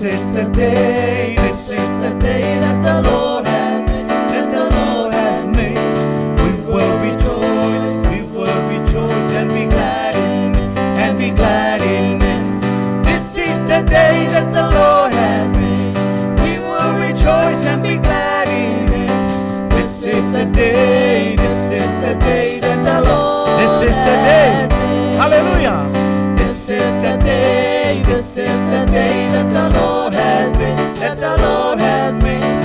This is the day, this is the day that the Lord has made, that the Lord has made. We will rejoice, we will rejoice and be glad in it, and be glad in it. This is the day that the Lord has made. We will rejoice and be glad in it. This is the day, this is the day that the Lord This is the day. has made. Hallelujah. This is the day, this is the day that the Lord has made, that the Lord has made.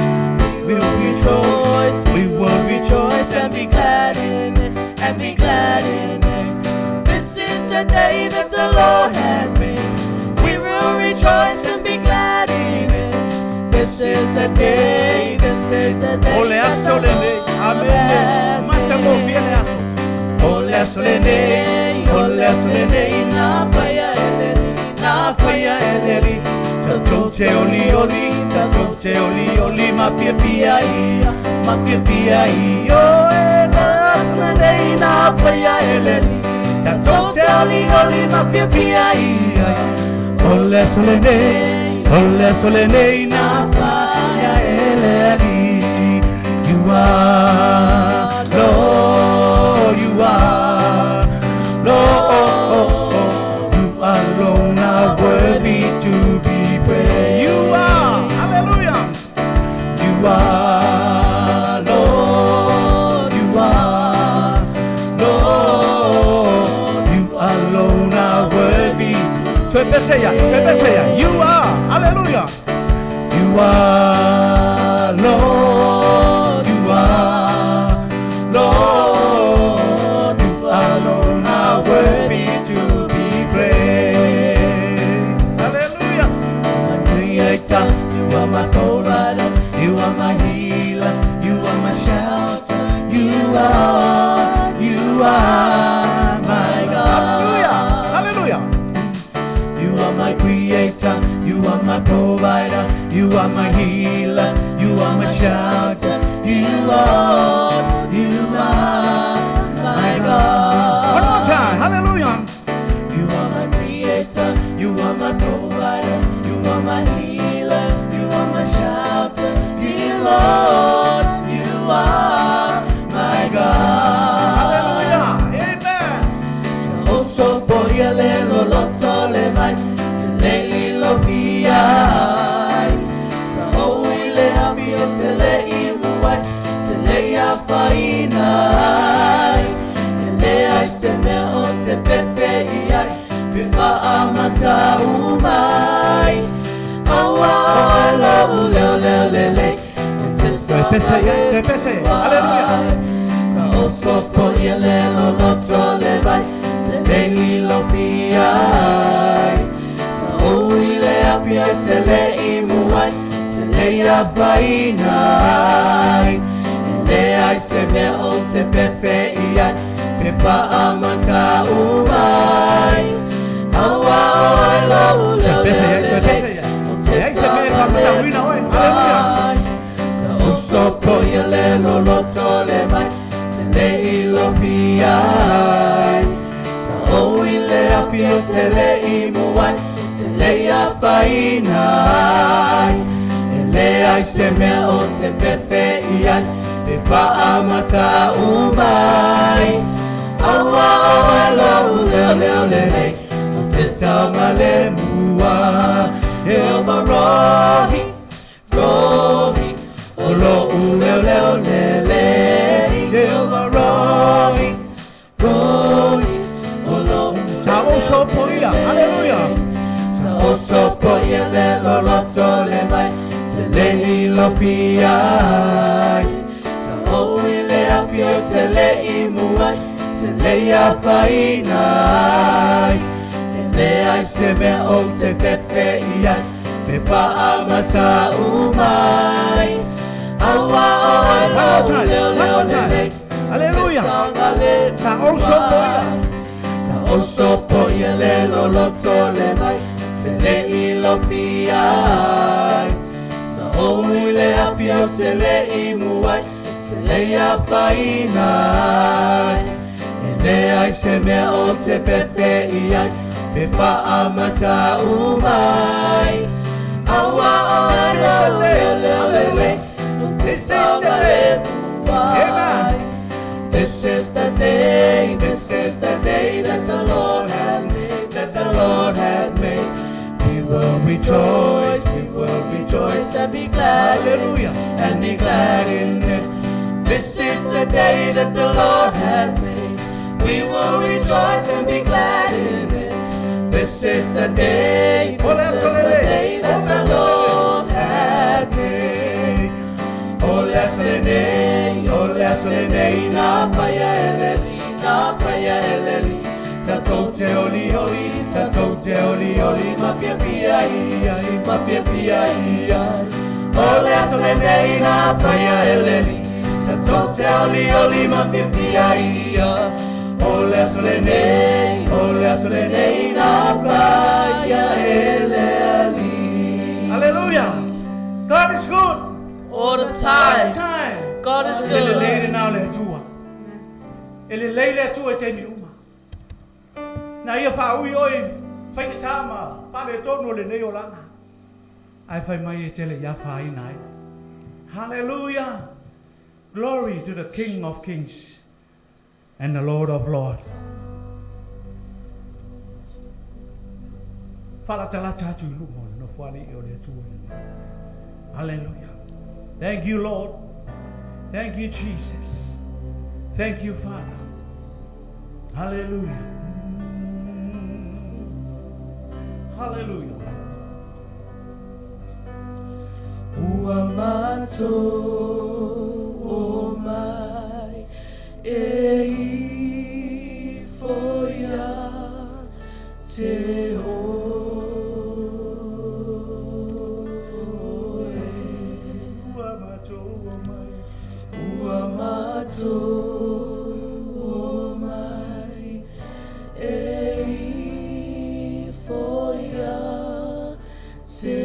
We will rejoice, we will rejoice and be glad in it, and be glad in it. This is the day that the Lord has made. We will rejoice and be glad in it. This is the day, this is the day O le that aso the lenei. Lord Amen. has Matagofie le made. aso. O le aso lenei, o le aso lenei, na faia e le Alii, na faia e le Alii. Tatou te olioli, tatou te olioli, ma fiafia ia, ma fiafia ia. O e le aso lenei, na faia e le Alii. Tatou te olioli, ma fiafia ia. O le aso lenei, o le aso lenei, na faia e le Alii. You are Lord, you are Lord, you alone are worthy to be praised. You are. Hallelujah. You are Lord, you are Lord, you alone are worthy. Toe pese ia, toe pese ia. You are. Hallelujah. You are Lord, you are Lord, you alone are worthy to be praised. Hallelujah. My creator, you are my provider, you are my healer, you are my shelter, you are my God. Hallelujah. Hallelujah. You are my creator, you are my provider, you are my healer, you are my shelter, you are my God. One more time. Hallelujah. You are my creator, you are my provider, you are my healer, you are my shelter, dear Lord, you are my God. Hallelujah. Amen. Sa osopoia le loloto le mai, te le ilofia ai. Sa o i le afi o te le i muai, te le ia whaina ai. E le ai se mea o te fefe i ai, pe whaamata umai. Aua o e lo u leo leo lele, e te Toe pese ia, toe pese ia. Hallelujah. Sa osopoia le loloto le mai, te le ilofia ai. Sa o i le afi e te le i muai, te le ia whaina ai. E le ai se mea o te fefe i ai, pe whaamata umai. Aua o e lo u leo Toe pese ia, leo toe lele, pese ia. o te E ai se mea e whaamatauina oe. Hallelujah. Sa osopoia le loloto le mai, te le ilofia ai. Sa o i le afi o te le i muai, te le ia whaina ai. E le ai se mea o te fefe i ai, pe whaamata umai. Aua o e lo u leo leo lele, o te sama le mua. Jehovah Rohi, Rohi, o lo u leo leo lele. Jehovah Rohi, Rohi, o lo u Sa osopoia. Hallelujah. Sa osopoia le loloto le mai, te le ilofia ai. Sa o i le afi o te le i muai, te le ia whaina ai. E le ai se mea o te fefe i ai, pe whaamata umai. Aua o e One more lo time, leo one leo more time. lele, Hallelujah. te saga le Sa osopoia. Sa osopoia le loloto le mai, te le ilofia ai. Sa o i le afi o te le i muai, te le ia whaina ai. E le ai se mea o te fefe i ai, pe whaamata umai. Aua will rejoice, we will rejoice and be glad. Hallelujah. And be glad in it. This is the day that the Lord has made. We will rejoice and be glad in it. This is the day, this is the day that the Lord has made. O lesene, na fire eleli, na fire eleli. Ta tote oli oli, ta tote oli oli, ma fia fia ia, ma fia fia ia. O lesene, na fire eleli, ta tote oli oli, ma fia fia ia. O lesene, na fire eleli. Hallelujah. God is good. All the All the time. time. God is E le good. lei na le Atua. E le lei le Atua e taimi uma. Na ia faaui oe i faigatā ma faaletonu o lenei olaga. Ae fai mai e te le i afaina ai. Hallelujah. Glory to the King of Kings and the Lord of Lords. Faalatalata atu i luga o le nofoalii o le Atua lenei. Hallelujah. Thank you, Lord. Thank you, Jesus. Thank you, Father. Hallelujah. Hallelujah. Ua matou omai e ifo ia te oe. Ua matou omai. Ua matou omai e ifo ia te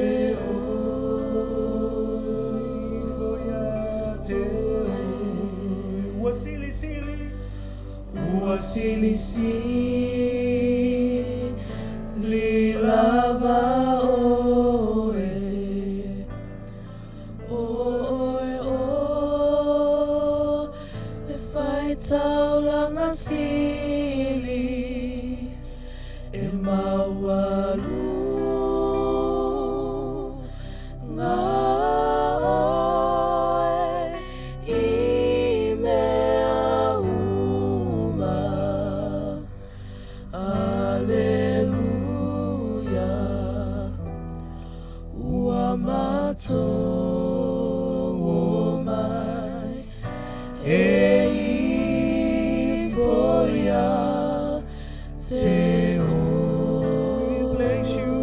Ifo ia te oe. Ua silisili. Ua silisili lava oe. O oe o le faitaulaga sili e maualuga oe i mea uma. Aleluia. Ua matou omai e ifo ia te We place you.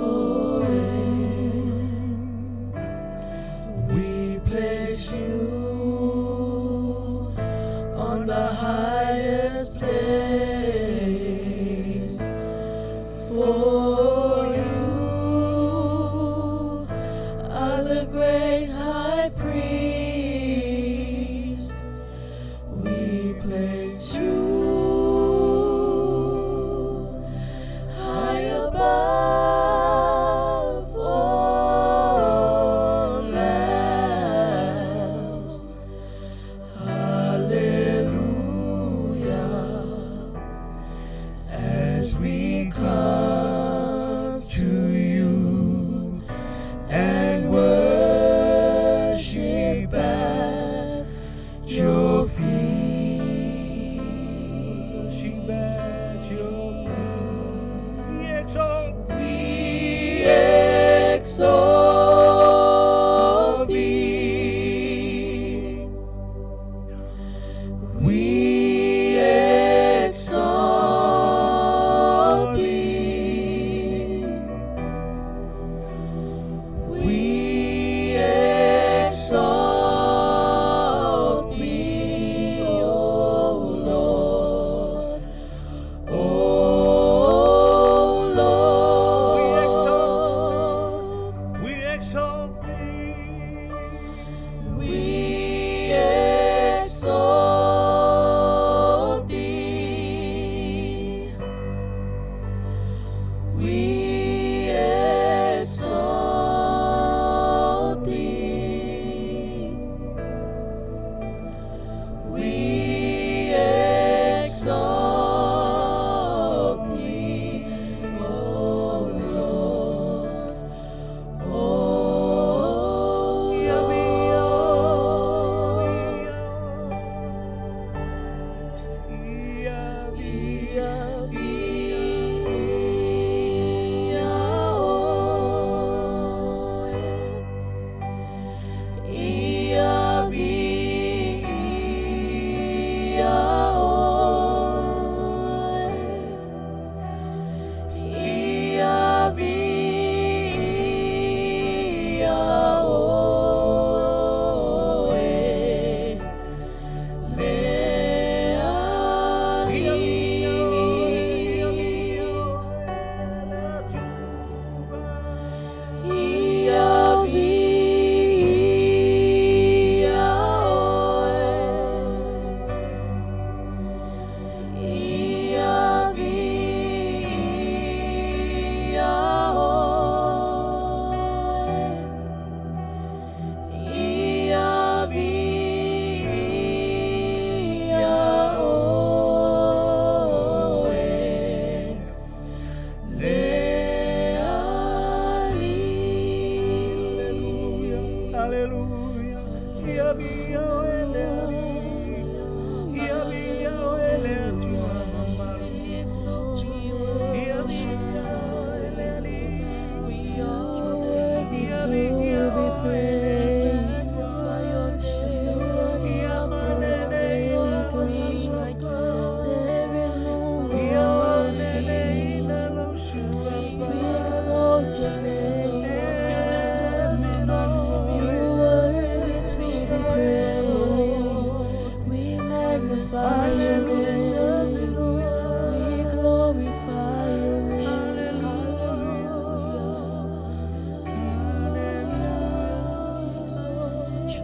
Oe. We place you on the highest place, for you viia oe le Alii. Ia viia oe le Atua mamalu. We exalt you, Ia worship viia oe le Alii. We are worthy Ia to viia be oe le praised. Atua. You're worthy Ia of manene all i lalo glory. suafa. There is no Ia one manene i like you. lalo suafa. We exalt your name. E mamalu You oe. are worthy to be praised. We magnify your name. We glorify your name. Hallelujah.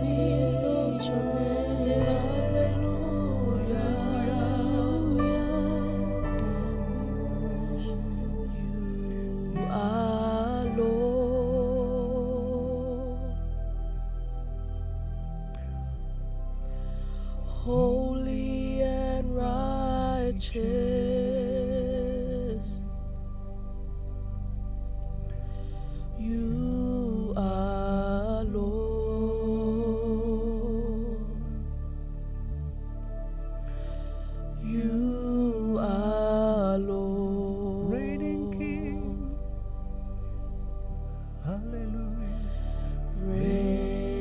We exalt your name. Hallelujah. You are Lord. Holy and righteous. You are Lord. You are Lord. Reigning King. Hallelujah.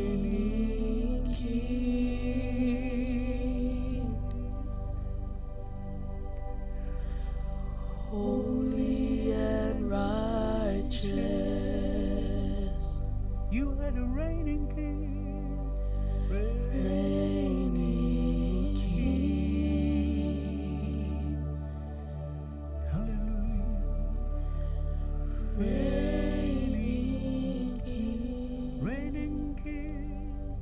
Reigning King, holy and righteous, You are the reigning King. Reigning reigning King, Hallelujah. reigning King, Reigning King.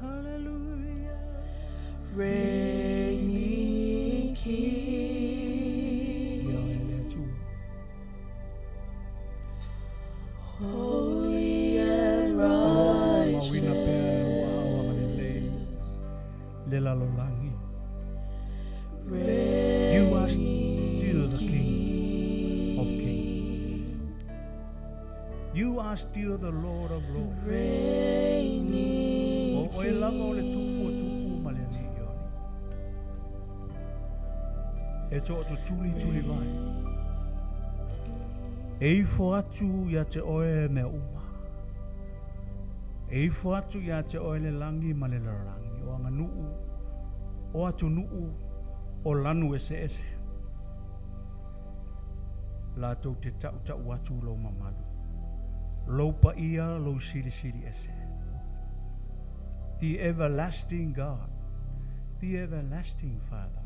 Hallelujah. reigning King. Ia oe le Atua. Holy and O mauina pea e ua righteous, aoga lelei le lalolagi. You are still the King of Kings. You are still the Lord of Lords. reigning O oe lava o le tupu o tupu ma le alii o alii. E to'atutuli tuli vai. E ifo atu ia te oe mea uma. E ifo atu ia te oe le lagi ma le lalolagi. O aganuu, o atunuu, o lanu eseese. Latou te tautau atu lou mamalu. Lou paia, lou silisili ese. The everlasting God, the everlasting Father.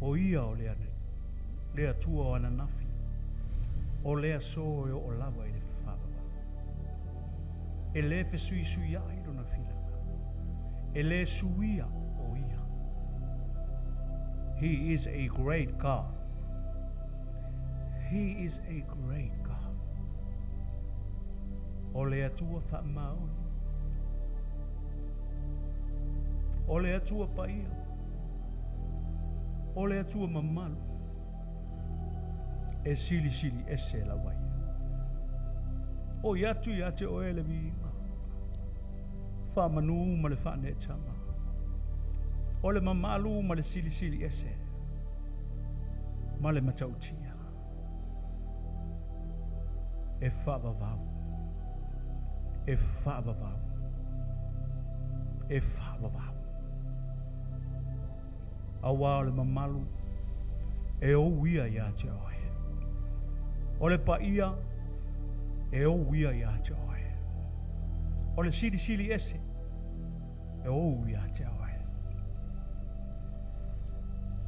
O ia o le ane, le Atua o ananafi, o le aso e oo lava i le faavavau. E lē fesuisuiaʻi lona filaga. E lē suia o ia. He is a great God. He is a great God. O le Atua faamaoni. O le Atua paia. O le Atua mamalu. E silisili ese lava ia. Oi atu ia te oe le viiga. Faamanu ma le faaneetaga. O le mamalu ma le silisili ese. Ma le matautia. E faavavau. E faavavau. E faavavau. Auā o le mamalu e ou ia ia te oe. O le paia e ou ia ia te oe. O le silisili ese e ou ia te oe.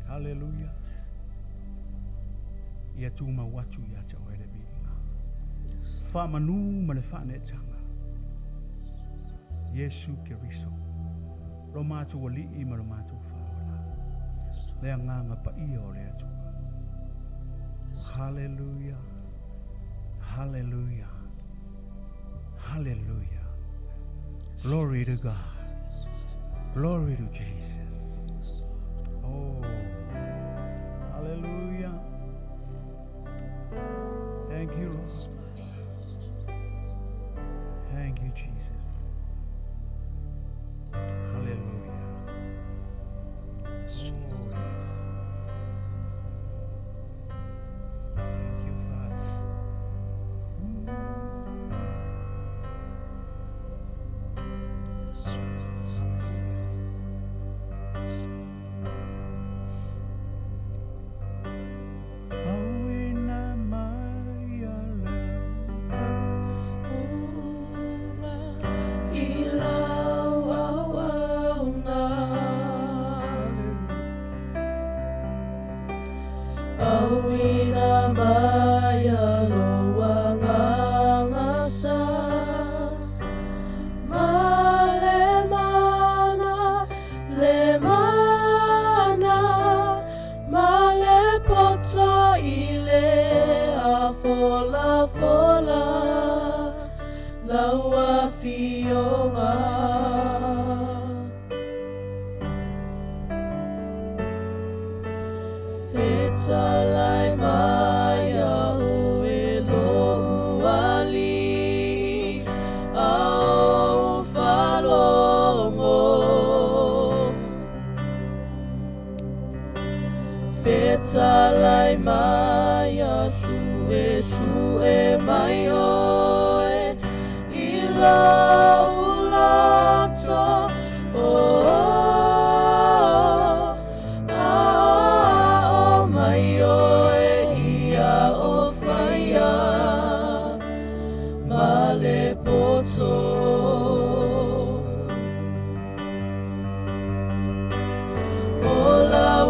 Haleluia. Ia tumau atu ia te oe le viiga. Faamanu ma le faaneetaga. Iesu Keriso. Lo matou Alii ma lo matou Faaola. Le agaga paia o le Atua. Haleluia. Haleluia. Haleluia. Glory to God. Glory to Jesus. Oh, hallelujah. Thank you, Lord. Thank you, you, Jesus. Hallelujah. Yes, Jesus. Oh, yes. Thank you, Father. Yes, Jesus. Yes. Auina mai a Uma i lau au au na. Auina mai a lou agaga sa. Ma le mana, le mana, ma le poto i le afolafola, lau afioga. Fetalai mai ia oe lou Alii, a ou faalogo. Fetalai mai ia suesue mai oe, i lou loto, oh, aoao mai oe ia o faia, ma le poto. O lau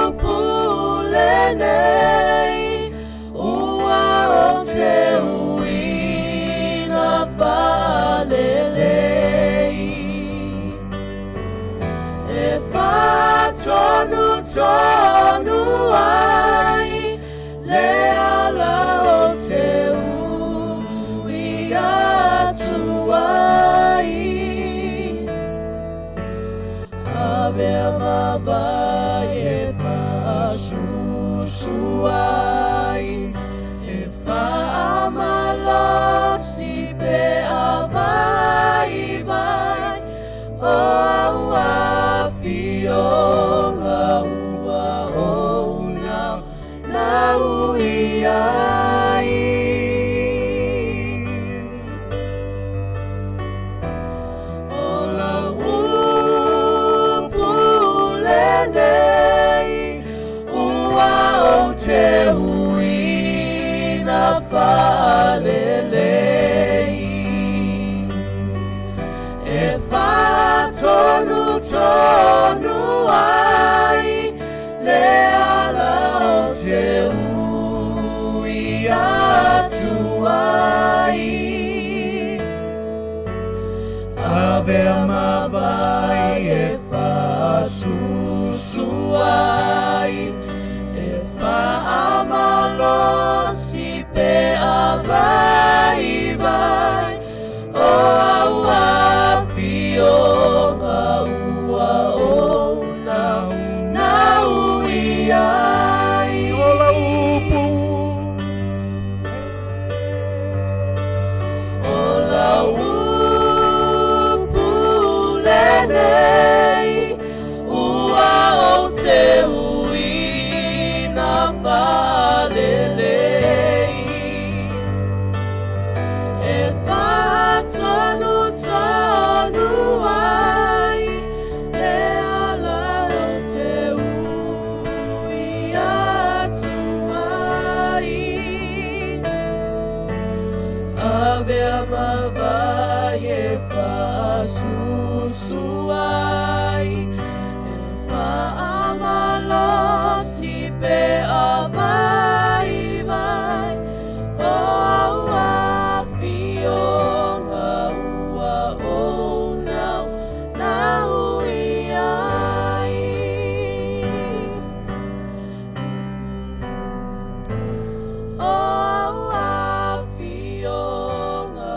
upu lenei, ua ou teuina faalelei. E faatonutonu ai, le ala ou te ui atu ai. Avea ma vai e faasusu ai, e faamalosi pe a vaivai, o au afioga ua ou naunau i ai. O lau upu lenei, ua ou teuina faalelei. E faatonutonu ai, le ala ou te ui atu ai. Avea ma vai e faasusu ai, e faamalosi pe a vaivai, o au afioga ua ou naunau i ai. O lau upu. O lau upu lenei, ua ou teuina faalelei. E faatonutonu ai, le ala ou te ui atu ai. Avea ma vai e faasusu ai, e faamalosi pe a vaivai, o au afioga ua ou naunau i ai. O au afioga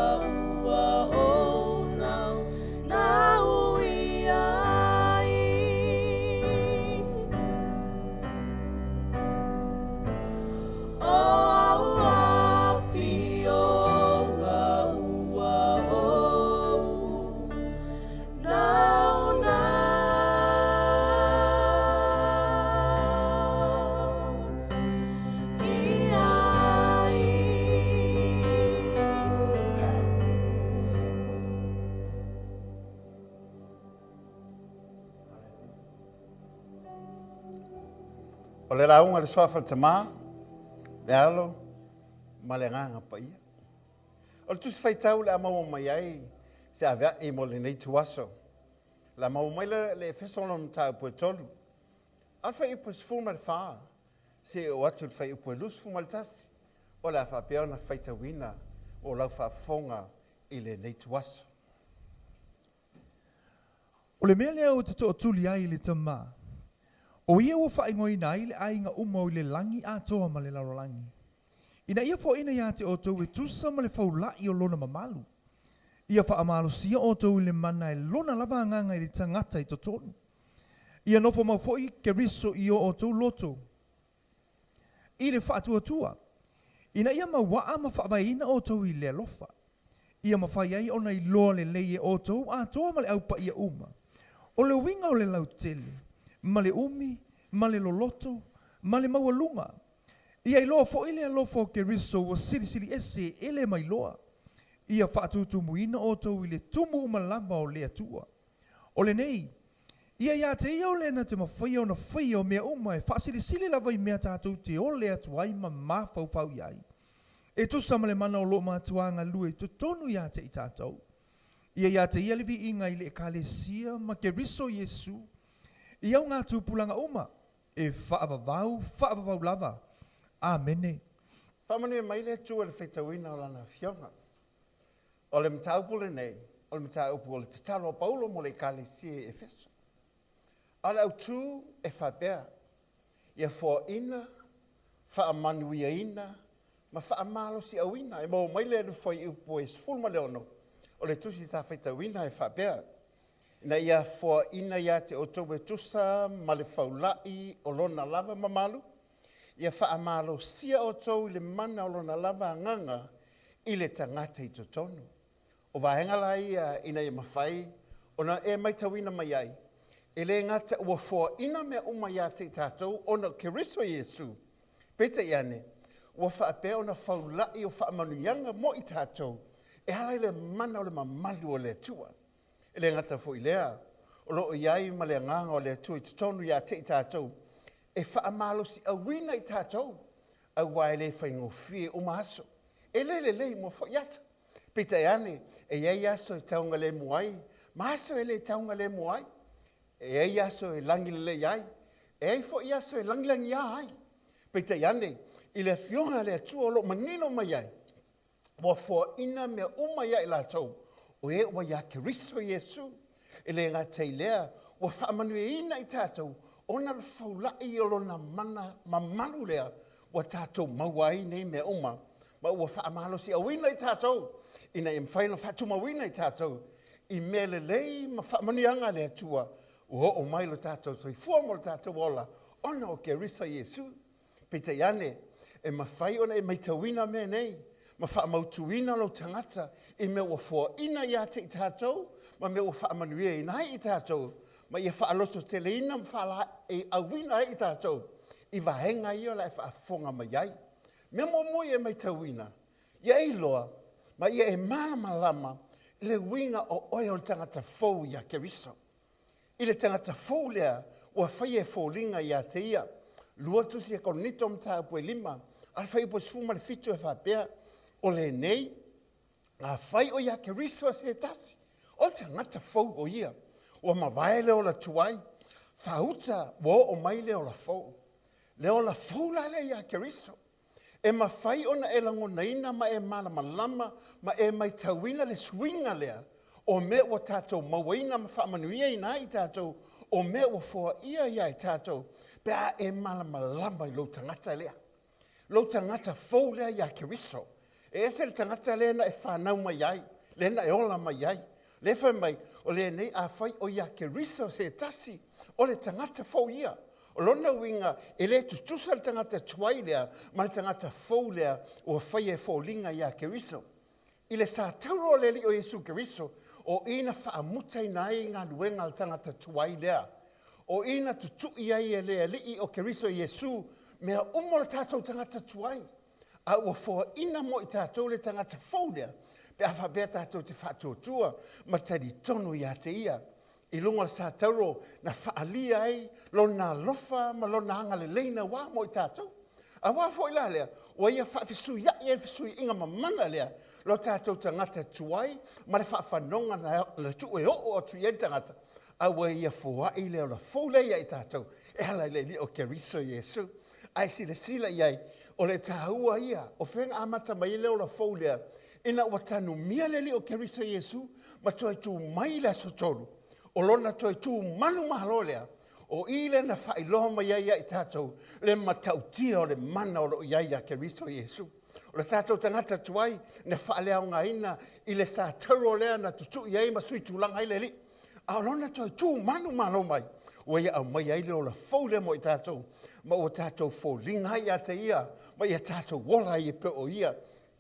ua ou naunau i ai. O le lauga i le Suafa o le Tama, le Alo ma le Agaga Paia. O le tusi faitau o le a maua mai ai se avea'i mo lenei ituaso. O le a maua mai le le Efeso lona mataupu e 3, a o le fuaiupu e 14 seia oo atu i le fuaiupu e 21, o le a faapea ona faitauina mo lau faafofoga i lenei ituaso. O le mea lea ou te tootuli ai i le Tama, o ia ua faaigoaina ai le aiga uma o i le lagi atoa ma le lalolagi, ina ia foaiina iā te outou e tusa ma le faula'i o Lona mamalu, ia faamalosia outou i le mana e Lona lava agaga i le tagata i totonu. Ia nofo mau foi Keriso i o outou loto i le faatuatua, ina ia mauaa ma faavaeina outou i le alofa, ia mafai ai ona iloa lelei e outou atoa ma le au paia uma, o le uiga o le lautele, ma le umi, ma le loloto, ma le maualuga. Ia iloa foi le alofa o Keriso ua silisili ese e le mailoa, ia faatutumuina outou i le tumu uma lava o le Atua. O lenei, ia iā te ia o le na te mafaia ona faia o mea uma e faasilisili lava i mea tatou te ole atu ai ma mafaufau i ai, e tusa ma le mana o loo matuā galue i totonu iā te i tatou. Ia iā te ia le viiga i le Ekalesia ma Keriso Iesu, i au ngā tupulaga uma, e faavavau, faavavau lava. Amene. Faamanuia mai le Atua i le faitauina o Lana Afioga. O le mataupu lenei, o le mataupu o le tatalo a Paulo mo le Ekalesia i Efeso. A o le autū e faapea, ia foaina, faamanuiaina ma faamalosiauina. E maua mai le alu fuaiupu e 16 o le tusi sa faitauina e faapea, Ina ia foaina ia te outou e tusa ma le faula'i o lona lava mamalu, ia faamalosia outou i le mana o lona lava agaga i le tagata i totonu. O vaega la ia ina ia mafai ona e matauina mai ai, e le gata ua foaina mea uma ia te i tatou ona o Keriso Iesu, peitai ane, ua faapea ona faula'i o faamanuiaga mo i tatou e ala i le mana o le mamalu o le Atua. E le gata foi i lea, o lo o i ai ma le Agaga o le Atua i totonu ia te i tatou, e faamalosiauina i tatou, aua e le faigofie uma aso. E le lelei uma foi aso. Peitai ane, e i ai aso e taugalemu ai, ma aso e le taugalemu ai. E i ai aso e lagilelei ai, e i ai foi aso e lagilagiā ai. Peitai ane, i le Afioga a le Atua o lo o manino mai ai, ua foaina mea uma ia i latou o e ua iā Keriso Iesu. E le gata i lea, ua faamanuiaina i tatou ona le faula'i o lona mana mamalu lea ua tatou maua ai nei mea uma, ma ua faamalosiauina i tatou ina ia mafai ona faatumauina i tatou i mea lelei ma faamanuiaga a le Atua ua oo mai lo tatou soifua ma lo tatou ola ona o Keriso Iesu. Peitai ane, e mafai ona e maitauina mea nei ma faamautuina lou tagata i mea ua foaina ia te i tatou ma mea ua faamanuiaina ai i tatou, ma ia faalototeleina ma faalaeiauina ai i tatou i vaega ia o le a e faafofoga mai ai. Mea muamua ia e maitauina, ia e iloa ma ia e malamalama i le uiga o oe o le tagata fou ia Keriso. I le tagata fou lea ua faia e foliga ia te ia. 2 Tusi a Korinito mataupu e 5, a le fuaiupu e 17 e faapea, O lenei, afai o ia Keriso se tasi, o le tagata fou o ia, ua mavae le ola tuai, faauta ua oo mai le ola fou. Le ola fou la lea ia Keriso. E mafai ona e lagonaina ma e malamalama ma e maitauina le suiga lea o mea ua tatou mauaina ma faamanuiaina ai i tatou, o mea ua foaia ia i tatou, pe a e malamalama i lou tagata lea, lou tagata fou lea ia Keriso. E ese le tagata lea na e fanau mai ai, lea na e ola mai ai. Lea fai mai, o lenei afai o ia Keriso se tasi, o le tagata fou ia. O lona uiga, e le tutusa le tagata tuai lea ma le tagata fou lea ua faia e foliga ia Keriso. I le satauro o le Alii o Iesu Keriso, o i na faamutaina ai galuega a le tagata tuai lea. O i na tutui ai e le Alii o Keriso Iesu mea uma o le tatou tagata tuai. A ua foaina mo i tatou le tagata fou lea, pe a faapea tatou te faatuatua ma talitonu ia te ia. i luga o le satauro na faaalia ai Lona alofa ma Lona agalelei naua mo i tatou. Auā foi la lea, ua Ia faafesuiaʻi ai le fesuiaiga mamana lea lo tatou tagata tuai ma le faafanoga na tuu e oo atu i ai le tagata, a ua Ia foai le ola fou lea ia i tatou e ala i le Alii o Keriso Iesu. Ae silasila i ai, o le taua ia o fea na amata mai ai le ola fou lea, ina ua tanumia le Alii o Keriso Iesu ma toe tu mai i le aso tolu, o lona toe tu manumalo lea, o i lea na faailoa mai ai ia i tatou le matautia o le mana o lo o i ai ia Keriso Iesu. O le tatou tagata tuai na faaleaogaina i le satauro lea na tutui ai ma sui tulaga ai le Alii. A o lona toe tu manumalo mai, ua ia aumai ai le ola fou lea mo i tatou, ma ua tatou foliga ai ia te ia, ma ia tatou ola ai e pei o ia.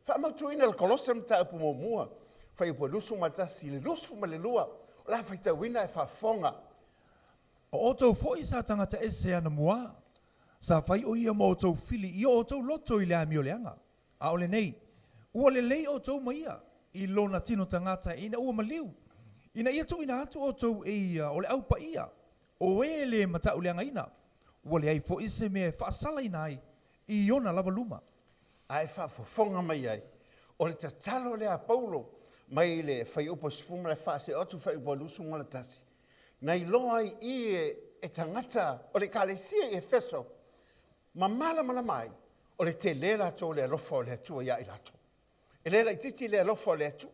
Faamautuina le Kolose mataupu muamua, fuaiupu e 21 i le 22, o le a faitauina e faafofoga. O outou foi sa tagata ese anamua, sa fai o ia ma outou fili i o outou loto i le amioleaga, a o lenei, ua lelei outou ma ia i lona tino tagata ina ua maliu, ina ia tuuina atu outou e ia o le au paia, o e le matauleagaina, ua leai foi se mea e faasalaina ai i ona lava luma. A e faafofoga mai ai, o le tatalo lea a Paulo mai le fuaiupu 14 seia oo atu i le fuaiupu 21, na iloa ai i e tagata o le Ekalesia i Efeso ma malamalama ai, o le tele latou o le alofa o le Atua ia i latou. E le laitiiti le alofa o le Atua.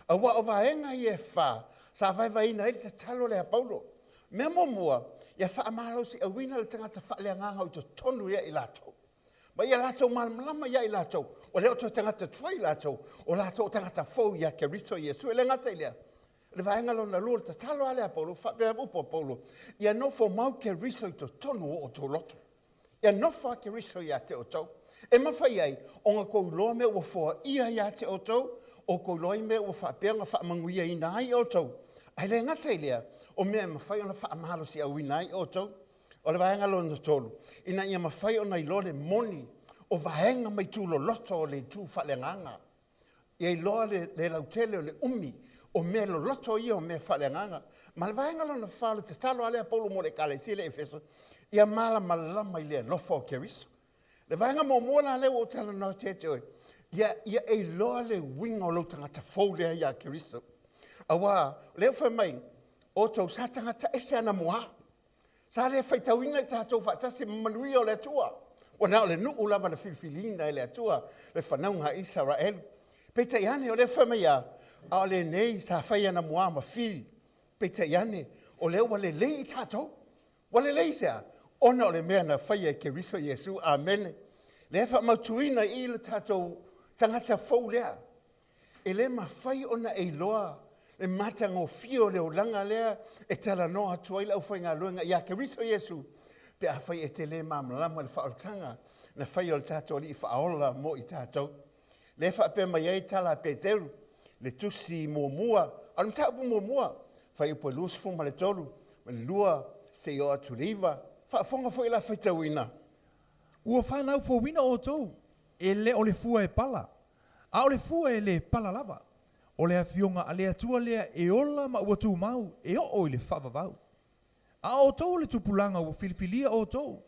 Aua o vaega ia e fa sa vaevaeina ai le tatalo lea a Paulo. Mea muamua, ia faamalosiauina le tagata faaleagaga o i totonu ia i latou. Ma ia latou malamalama ia i latou, ua le o toe tagata tuai latou, o latou o tagata fou ia Keriso Iesu. E le gata i lea, le vaega lona lua, le tatalo lava lea a Paulo, faapea upu a Paulo, ia nofo mau Keriso i totonu o outou loto. Ia nofo a Keriso ia te outou. E mafai ai ona kou iloa mea ua foaia ia te outou, o kou iloa ai mea ua faapea ona faamanuiaina ai outou. Ae le gata i lea, o mea e mafai ona faamalosiauina ai outou. O le vaega lona tolu, ina ia mafai ona iloa le moni o vaega ma itu loloto o le itu faaleagaga. Ia iloa le, le lautele o le umi o mea loloto ia o mea faaleagaga. Ma le vaega lona fa, o le tatalo a lea a Paulo mo le Ekalesia lea i Efeso, ia malamalama i le alofa o Keriso. Le vaega muamua la lea ua ou talanoa atu ia te oe, ia, ia e iloa le uiga o lou tagata fou lea ia Keriso. Aua, o lea ua fai mai, outou sa tagata ese anamua. Sa le faitauina i tatou faatasi ma manuia o le Atua. Ua na o le nuu lava na filifiliina e le Atua le fanauga a Isaraelu. Peitai ane, o lea fai mai a, a o lenei sa fai anamua ma fili. Peitai ane, o lea ua lelei i tatou. Ua lelei i se a? Ona o le mea na faia e Keriso Iesu. Amene. Lea e faamautuina i i le tatou tagata fou lea. E le mafai ona e iloa le matagofie o le olaga lea e talanoa atu ai le aufaigaluega ia Keriso Iesu pe afai e te le malamalama i le faaolataga na faia o le tatou Alii Faaola mo i tatou. Lea e faapea mai ai tala a Peteru, le tusi muamua, a o le mataupu muamua, fuaiupu e 23 ma le 2 seia oo atu i le 9, faafofoga foi la faitauina. Ua fanau fouina outou, e le o le fua e pala, A o le fua e le pala lava, o le Afioga a le Atua lea e ola ma ua tumau e oo i le faavavau. A o outou o le tupulaga ua filifilia outou,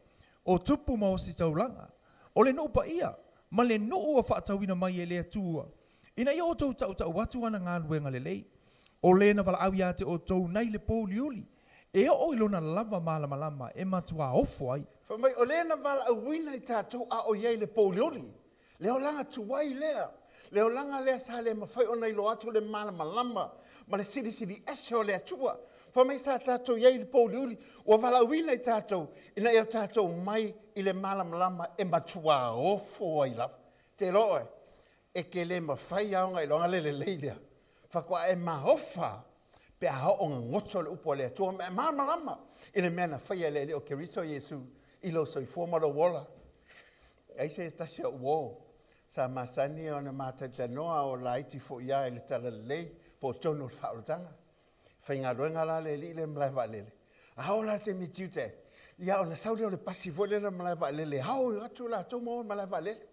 o tupu ma ositaulaga, o le nuu paia, ma le nuu ua faatauina mai e le Atua, ina ia outou tautau atu ana galuega lelei, o le na valaau ia te outou nai le pouliuli, e oo i lona lava malamalama e matuā ofo ai. Fai mai, o le na valaauina i tatou a o i ai i le pouliuli, Le olaga tuai lea, le olaga lea sa le mafai ona iloa atu le malamalama ma le silisili ese o le Atua. Fai mai sa tatou i ai i le pouliuli, ua valaauina i tatou ina ia tatou mai i le malamalama e matuā ofo ai lava. Te iloa oe, e te le mafai lava ona iloga le lelei lea, faatoa e maofa pe a oo gogoto le upu a le Atua ma e malamalama i le mea na faia e le Alii o Keriso Iesu i lou soifua ma lou ola. Ai se tasi o uo sa masani ona mataitalanoa o laiti foi ia i le talalelei po o tonu o le faaolataga. Faigaluega la le alii le malae vaalele. A oo la le taimi tiute ai, ia ona sau lea o le pasi foi lea le malae vaalele, ao atu latou ma o i le malae vaalele.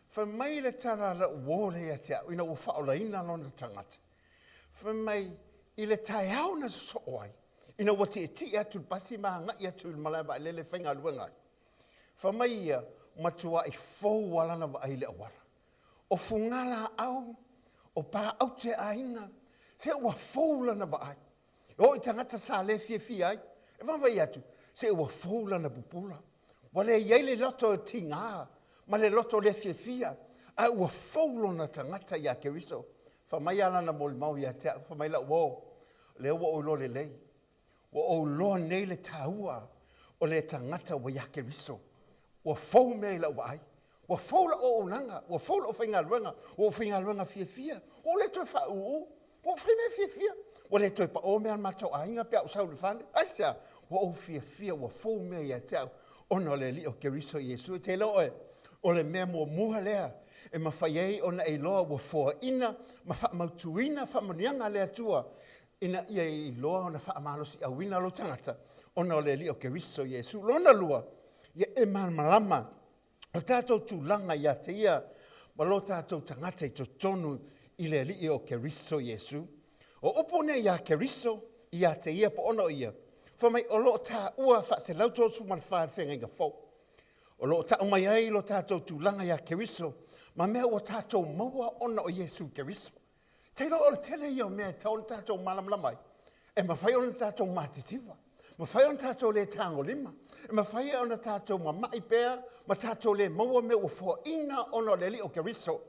Fai mai le tala a lau uo lea ia te au ina ua faaolaina lona tagata. Fai mai, i le taeao na sosoo ai, Ina ua tietie atu le pasi ma agai atu i le malae vaalele e faigaluega ai. Fai mai ia, matuai fou lava lana vaai i le auala. O fugalaau, o paaute aiga, se ua fou lana vaai. E oo i tagata sa le fiafia ai, e vaavaai atu, se ua fou lana pupula. Ua le i ai le loto e tiga ma le loto le fiafia, ae ua fou lona tagata ia Keriso. Fai mai a lana molimau ia te au, fai mai lau uo, o lea ua ou iloa lelei, ua ou iloa nei le taua o le tagata ua ia Keriso. Ua fou mea i lau vaai, ua fou lau auaunaga, ua fou lau faigaluega, ua ou faigaluega fiafia, ua ou le toe faaūū, ua ou fai mea fiafia, ua le toe paʻō mea a le matou aiga pe a ou sau i le fale. Aisea? Ua ou fiafia, ua fou mea ia te au, ona o le Alii o Keriso Iesu. E te iloa oe, o le mea muamua lea e mafai ai ona e iloa ua foaina ma faamautuina faamanuiaga a le Atua ina ia iloa ona faamalosiauina lou tagata ona o le Alii o Keriso Iesu. Lona lua, ia e malamalama o tatou tulaga ia te ia ma lo tatou tagata i totonu i le Alii o Keriso Iesu. O upu nei iā Keriso, ia te ia po ona o ia, fai mai o lo o taua faa-134 i le Feagaiga Fou. O lo o tau mai ai lo tatou tulaga iā Keriso ma mea ua tatou maua ona o Iesu Keriso. Te iloa o le tele ia o mea e tatau ona tatou malamalama ai, e mafai ona tatou matitiva, mafai ona tatou le tagolima, e mafai ona tatou mama'i pea ma tatou le maua mea ua foaina ona o le Alii o Keriso,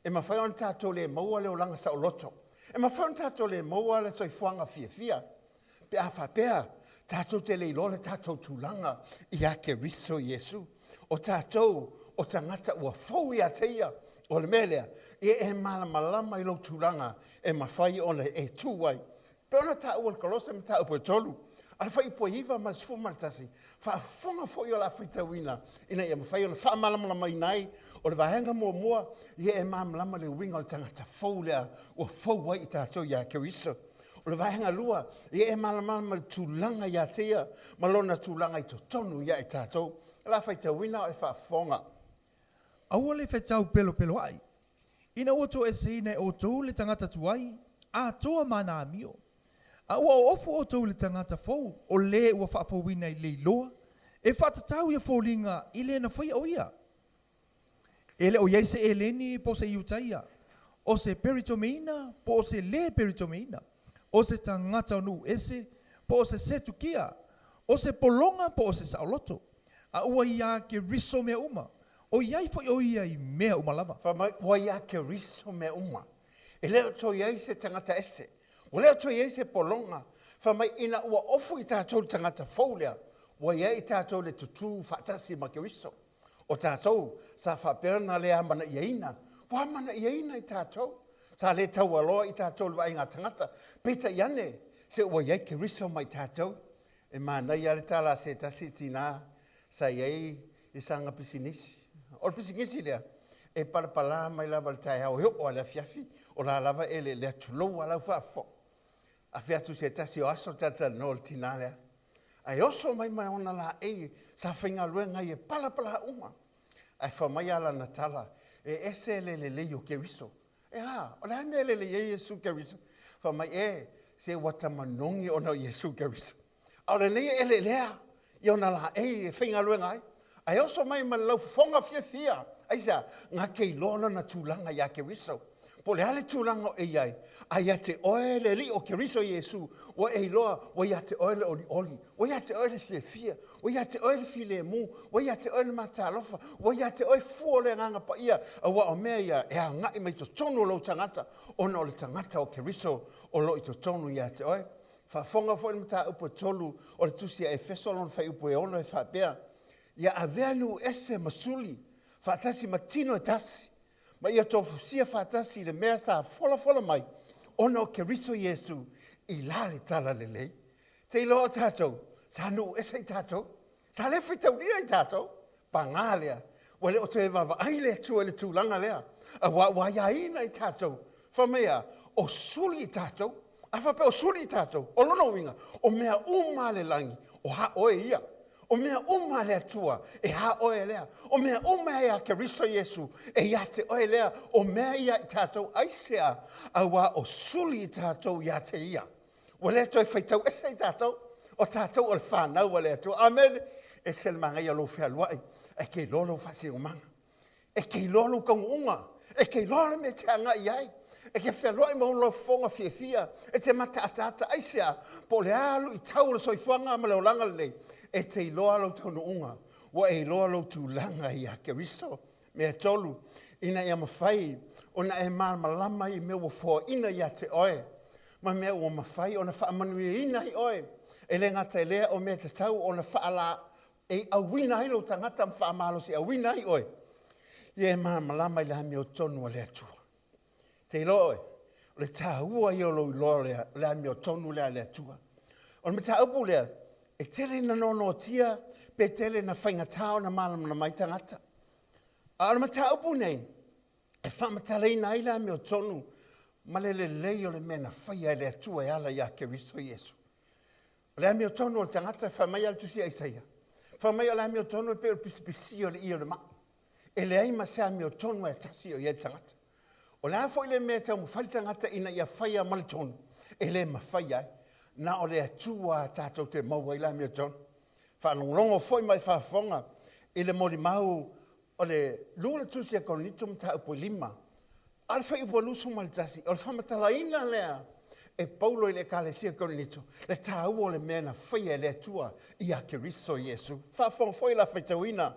e mafai ona tatou le maua le olaga saoloto, e mafai ona tatou le maua le soifuaga fiafia, pe a faapea tatou te le iloa le tatou tulaga ia Keriso Iesu. O tatou o tagata ua fou ia te ia, o le mea lea, ia e malamalama i lou tulaga e mafai ona e tu ai. Pei ona taua i le Kolose mataupu e 3, a le fuaiupu e 9 ma le 11, faafofoga foi o le a faitauina ina ia mafai ona faamalamalamaina ai. O le vaega muamua, ia e malamalama le uiga o le tagata fou lea ua fou ai i tatou ia Keriso. O le vaega lua, ia e malamalama i le tulaga ia te ia ma lona tulaga i totonu ia i tatou. O le a faitauina o e faafofoga. Aua le fetau pelopeloaʻi, ina ua toeseina e outou le tagata tuai, atoa ma ana amio. A ua oofu outou i le tagata fou, o le ua faafouina i le iloa, e faatatau ia foliga i le na faia o ia. E le o i ai se Eleni po o se Iutaia, o se Peritomeina po o se lē Peritomeina, o se tagata o nuu ese po o se Setukia, o se pologa po o se saoloto, a ua iā Keriso mea uma, o i ai foi o ia i mea uma lava. Fai mai, ua iā Keriso mea uma. E le o toe i ai se tagata ese. Ua le o toe i ai se pologa. Fai mai, ina ua ofu i tatou le tagata fou lea, ua i ai i tatou le tutū faatasi ma Keriso. O tatou, sa faapea ona le amanaiaina, ua amanaiaina i tatou. Sa le taualoa i tatou le vaaiga a tagata. Peitai ane, se ua i ai Keriso ma i tatou. E manaia lava le tala a se tasi tina sa i ai i sana pisinisi. O le pisinisi lea, e palapala mai lava i le taeao e oo lava i le afiafi, o la lava e eleelea, tulou lava lau faafofoga. Afe atu se tasi o aso talatalanoa le tina lea. Ae oso mai ma ona laei sa faigaluega ai e palapala uma. Ae fai mai a lana tala, e ese le lelei o Keriso. E a, o le a le mea e lelei ai Iesu Keriso? Fai mai, e, se ua ta manogi ona o Iesu Keriso. A o lenei e eleelea i ona laei e faigaluega ai. Ae oso mai ma le laufofoga fiafia. Aisea? Na te iloa lona tulaga ia Keriso. Po o le a le tulaga o e i ai, a ia te oe le Alii o Keriso Iesu, ua e iloa ua ia te oe le olioli, ua ia te oe le fiafia, ua ia te oe le filemu, ua ia te oe le matalofa, ua ia te oe fua o le Agaga Paia, aua o mea ia e agai mai totonu o lou tagata, ona o le tagata o Keriso o lo o i totonu ia te oe. Faafofoga foi le mataupu e 3 o le tusi a Efeso lona fuaiupu e 6 e faapea, Ia avea nuu ese ma suli faatasi ma tino e tasi, ma ia tofusia faatasi i le mea sa folafola mai ona o Keriso Iesu i la le talalelei. Te iloa o tatou, sa nuu ese i tatou, sa le faitaulia i tatou, Pagā lea, ua le o toe vaavaai le Atua i le tulaga lea, aua ua aiaina i tatou, fai mai a, o suli i tatou. A faapea o suli i tatou, o lona uiga, o mea uma a le lagi, o a oe ia. O mea uma a le Atua, e a oe lea. O mea uma e a Keriso Iesu, e ia te oe lea. O mea ia i tatou, aisea? Aua o suli i tatou ia te ia. Ua le toe faitau ese i tatou. O tatou o le fanau a le Atua. Amene. E ese le manaia o lou fealuai, ae e te iloa lou faasinomaga. E te iloa lou taunuuga. E te iloa le mea e te agai i ai. E te fealuai ma ou fofoga fiafia. E te mataataata aisea? Po o le a luitau o le soifuaga ma le olaga lenei, e te iloa lou taunuuga. Ua e iloa lou tulaga ia Keriso. Mea 3, ina ia mafai ona e malamalama i mea ua foaina ia te oe, ma mea ua mafai ona faamanuiaina ai oe. E le gata i lea o mea tatau ona faala e auina ai lou tagata ma faamalosi auina ai oe, ia e malamalama i le amiotonu a le Atua. Te iloa oe, o le taua ia o lou iloa lea, o le amiotonu lea a le Atua. O le mataupu lea, e tele ina noanoatia pe tele ina faigata ona malamalama ai tagata. A o le mataupu nei, e faamatalaina ai le amiotonu ma le lelei o le mea na faia e le Atua e ala ia Keriso Iesu. O le amiotonu o le tagata e fai mai a le tusi a Isaia. Fai mai o le amiotonu e pei o le pisipisi o le ie o le mai. E leai ma se amiotonu e tasi o i ai le tagata. O le a foi le mea e taumafai le tagata ina ia faia ma le tonu, e le mafai ai. Na o le Atua tatou te maua ai le amiotonu. Faalogologo foi ma e faafofoga i le molimau o le lua le tusi a Korinito mataupu e 5. A o le fuaiupu 21, o le faamatalaina lea e Paulo i le ekalesia o Korinito, le taua o le mea na faia e le Atua ia Keriso Iesu. Faafofoga foi la faitauina.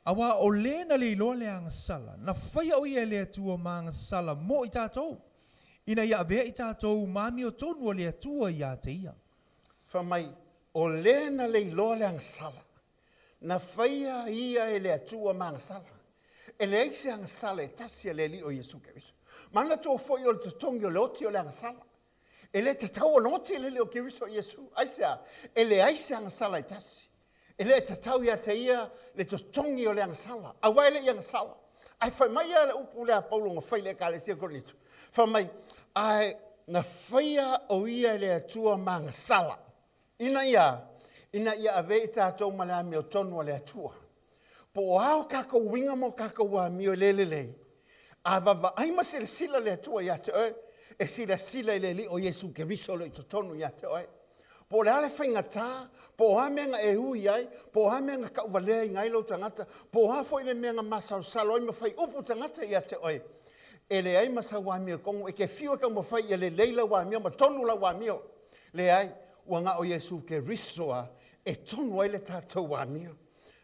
Auā o lē na le iloa le agasala, na faia o ia e le Atua ma agasala mo i tatou, ina ia avea i tatou ma amiotonu a le Atua iā te ia. Fai mai, o lē na le iloa le agasala, na faia ia e le Atua ma agasala. E leai se agasala e tasi a le Alii o Iesu Keriso. Manatua foi o le totogi o le oti o le agasala. E le tatau ona oti le Alii o Keriso Iesu. Aisea? E leai se agasala e tasi. E le tatau ia te ia le totogi o le agasala. Aua e le i agasala. Ae fai mai ia le upu lea a Paulo na fai i le ekalesia o Korinito. Fai mai, ae na faia o ia e le Atua ma agasala. Ina ia, ina ia ave i tatou ma le amiotonu a le Atua. Po o a o tatou uiga ma o tatou amio e le lelei, a vaavaai ma silasila le Atua ia te oe, e silasila i le Alii o Iesu Keriso o lo o i totonu ia te oe. Po o le a le faigata, po o a mea na e ui ai, po o a mea na tauvaleaina ai lou tagata, po o a foi le mea na masalosalo ai ma fai upu tagata ia te oe, e leai ma sau amiotonu, e te fiu e taumafai ia lelei lau amio ma tonu lau amio. Leai, ua na o Iesu Keriso a e tonu ai le tatou amio.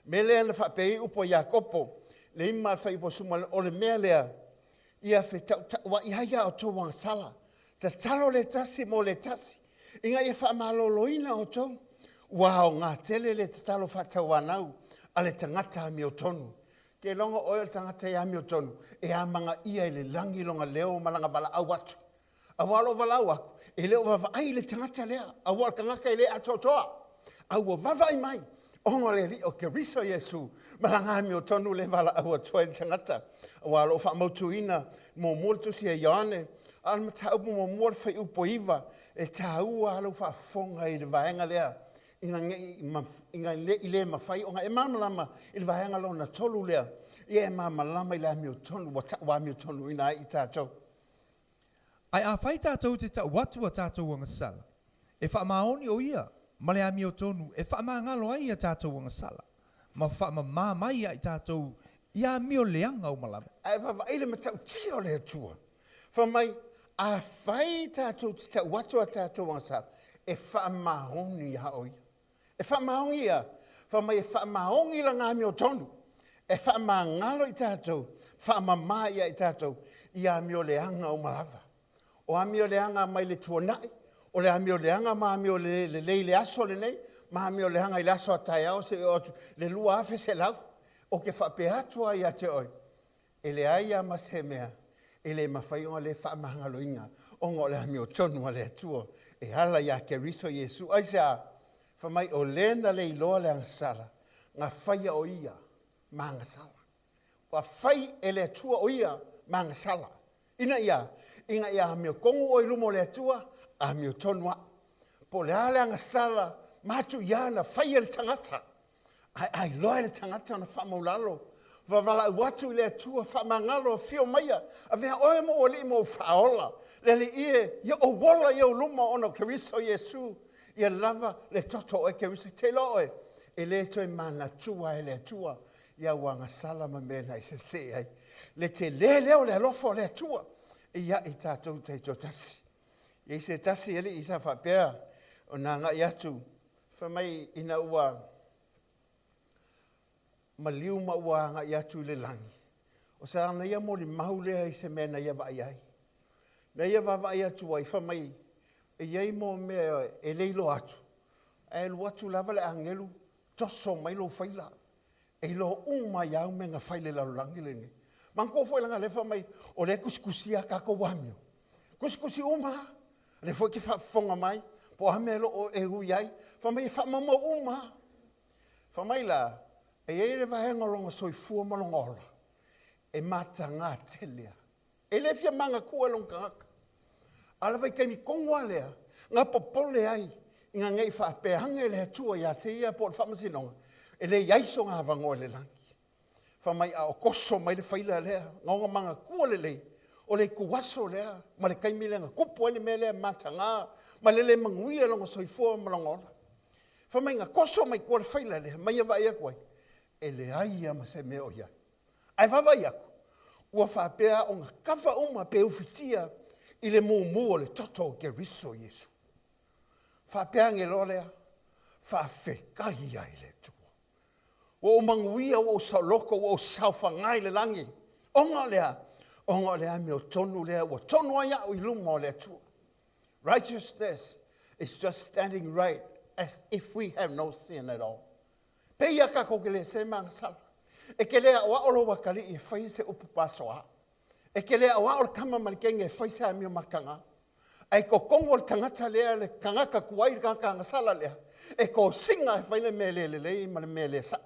Mea lea na faapea ai upu a Iakopo, le 5 le fuaiupu 12, o le mea lea, ia fetautauai ai a outou agasala, tatalo le tasi mo le tasi, ina ia faamaloloina outou, ua aoga tele le tatalo faatauanau a le tagata amiotonu. Ke logo oe o le tagata e amiotonu, e amanaia i le lagi lona leo ma lana valaau atu. Aua o lou valaau atu, e le o vaavaai i le tagata lea, aua o le tagata e le atoatoa, a ua vaavaai mai, ona o le Alii o Keriso Iesu, ma lana amiotonu le valaau atu ai le tagata. Aua o lo o faamautuina muamua le tusi a Ioane, a o le mataupu muamua le fuaiupu e 9, e taua lava lou faafofoga i le vaega lea, ina ne i le mafai ona e malamalama i le vaega lona 3 lea, ia e malamalama i le amiotonu ua tau amiotonuina ai i tatou. Ae afai tatou te tau atu a tatou agasala, e faamaoni o ia ma le amiotonu e faamagalo ai a tatou agasala, ma faamamā mai ia i tatou i amio leaga uma lava. Ae vaavaai le matautia o le Atua, fai mai, afai tatou te tau atu a tatou agasala, e faamaoni ia o ia. E faamaoni ia, fai mai e faamaoni lana amiotonu, e faamagalo i tatou, faamama ia i tatou, i amio leaga uma lava. O amio leaga mai le tuanai, o le amio leaga ma amio le lelei i le aso lenei, ma amio leaga i le aso a taeao seia oo atu le 2100. Ou te faapea atu ai ia te oe, E leai lava ma se mea e le mafai ona le faamagaloina ona o le amiotonu a le Atua e ala ia Keriso Iesu. Aisea? Fai mai, o le na le iloa le agasala, na faia o ia ma agasala. Ua fai e le Atua o ia ma agasala. Ina ia, ina ia amiotonu oe i luma o le Atua, amiotonu au. Po o le a le agasala matuia na fai e le tagata, Ae a iloa e le tagata ona faamaulalo, vavalaau atu i le Atua, faamagalo, afio maia, avea oe ma ou Alii ma ou Faaola, le Alii e, ia ou ola i ou luma ona o Keriso Iesu. Ia lava le toto o Keriso. Te iloa oe, e le toe manatua e le Atua i au agasala ma mea na e sese ai. Le tele lea o le alofa o le Atua ia i tatou taitoatasi. E i ai se tasi alii sa faapea ona agai atu, fai mai ina ua maliu ma ua agai atu i le lagi, o se ana ia molimau lea i se mea na ia vaai ai. Na ia vaavaai atu ai, fai mai, e i ai mo mea e le iloa atu, ae alu atu lava le agelu toso mai lou faila. E iloa uma ai au mea na fai i le lalolagi lenei. Manatua foi leaga o lea fai mai, o lea e tusitusia a tatou amio. Tusitusi uma lava. O lea foi e te faafofoga mai, po o a mea o lo o e ui ai. Fai mai e faamaumau uma lava. Fai mai la, e i ai le vaega o lona soifua ma lona ola, e mataga tele lava. E le fia manatua e lona tagata. A o le vaitaimi tonu lava lea, na popole ai ina ne i faapea ane le Atua ia te ia po o le faamasinoga, e le i ai sona avanoa i le lagi. Fai mai, a o toso mai le faila lea, na ona manatua lelei, o le ituaso lea ma le taimi lea na tupu ai le mea lea mataga ma le le manuia i lona soifua ma lona ola. Fai mai, na toso mai tua le faila lea ma ia vaai atu ai, e leai lava ma se mea o i ai. Ae vaavaai atu, ua faapea ona kava uma pe ufitia i le mumu o le toto o Keriso Iesu. Faapea ane loa lea, faafetai ai le Atua. Ua ou manuia, ua ou saoloto, ua ou saofaga i le lagi. Ona o le a? Ona o le amiotonu lea ua tonu ai au i luma o le Atua. Righteousness is just standing right as if we have no sin at all. Pei a tatou te le se ma agasala. E te le aʻoaʻo lou atalii e fai se upu pasoa. E te le aʻoaʻo le tama ma le teine e fai se amio mataga. Ae totonu o le tagata lea, le tagata tuai, le tagata agasala lea, e tosina e fai le mea le lelei ma le mea le sao.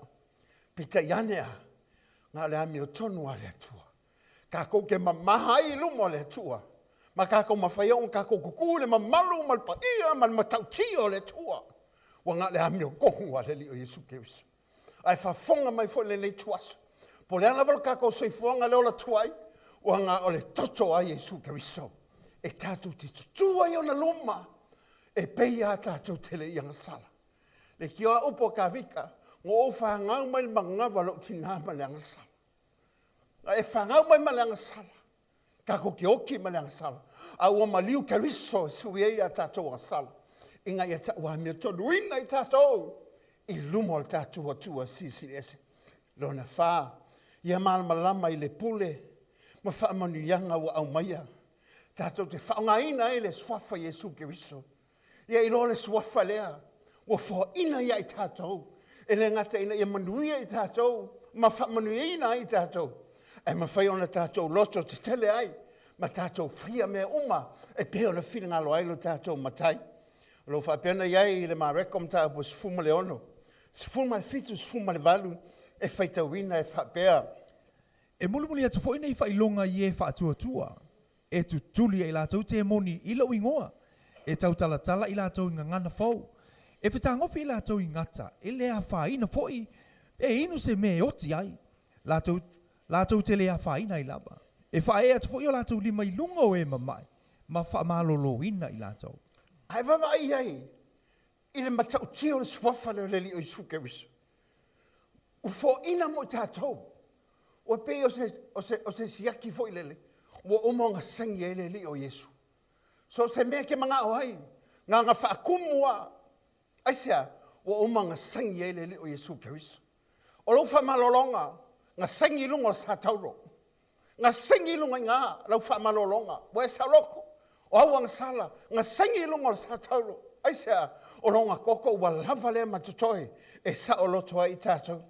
Peitai ane a, na o le amiotonu a le Atua. Tatou te mamaha ai i luma o le Atua, ma tatou mafai ai ona tatou tutu i le mamalu ma le paia ma le matautia o le Atua, ua na o le amiotonu a le Alii o Iesu Keriso. Ae faafofoga mai foi lenei ituaso, po o le a lava lo tatou soifuaga le ola tuai, ua na o le toto a Iesu Keriso e tatou te tutu ai ona luma, e pei a tatou te le i agasala. Le tio a upu a Kavika, na ou fanau mai le manava lou tinā ma le agasala. Na e fanau mai ma le agasala, tatou te oki ma le agasala, a ua maliu Keriso e sui ai a tatou agasala, ina ia tauamiotoluina i tatou i luma o le tatou Atua Silisili Ese. Lona fa, ia malamalama i le pule ma faamanuiaga ua aumaia, tatou te faaaogaina ai le suafa Iesu Keriso. Ia iloa le suafa lea ua foaina ia i tatou, e le gata ina ia manuia i tatou ma faamanuiaina ai i tatou, ae mafai ona tatou loto tetele ai ma tatou faia mea uma e pei ona finagalo ai lo tatou Matai. O lo o faapea ona i ai i le Mareko mataupu 16, 17, 18 e faitauina e faapea. E mulimuli atu foi nei faailoga i e faatuatua, E tutuli e i latou temoni i lou igoa, e tautalatala i latou i gagana fou, e fetagofi i latou i gata, e le afaina foi pe inu se mea e oti ai, latou, latou te le afaina ai lava. E faaee atu foi o latou lima i luga o e mama'i, ma faamaloloina i latou. Ae vaavaai i ai i le matautia o le suafa lea o le Alii o Iesu Keriso. Ua foaina mo i tatou. Ua pei o se, o se, o se siaki foi lele, ua uma ona saini ai le Alii o Iesu. So o se mea e te manao ai, na ona faatumu lava. Aisea? Ua uma ona saini ai le Alii o Iesu Keriso. O lou faamalologa, na saini i luga o le satauro. Na saini i luga i ina lau faamalologa, ua e saoloto, o au agasala, na saini i luga o le satauro. Aisea? O lona toto ua lava lea ma totoe e saoloto ai i tatou.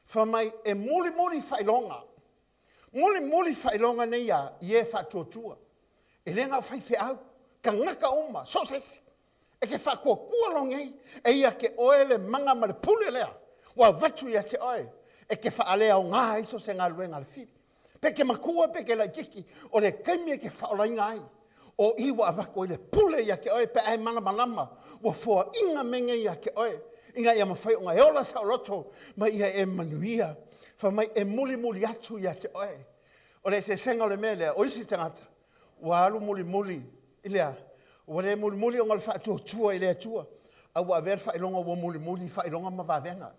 Fai mai, e mulimuli faailoga, mulimuli faailoga nei a i e faatuatua. E le na o faifeau, tagata uma, so o se isi. E te faatuatua loa nei, e ia te oe le mana ma le pule lea ua avatu ia te oe, e te faaleaoga ai so o se galuega a le fili. Pe te matua pe te laitiiti, o le taimi e te faaolaina ai, o i ua avatu ai le pule ia te oe pe a e malamalama ua foaiina mea nei ia te oe, ina ia mafai ona e ola saoloto ma ia e manuia. Fai mai e mulimuli atu ia te oe. O le eseesega o le mea lea, o isi tagata, ua alu mulimuli i le a? Ua le mulimuli ona o le faatuatua i le Atua. A ua avea le faailoga ua mulimuli i faailoga ma vavega.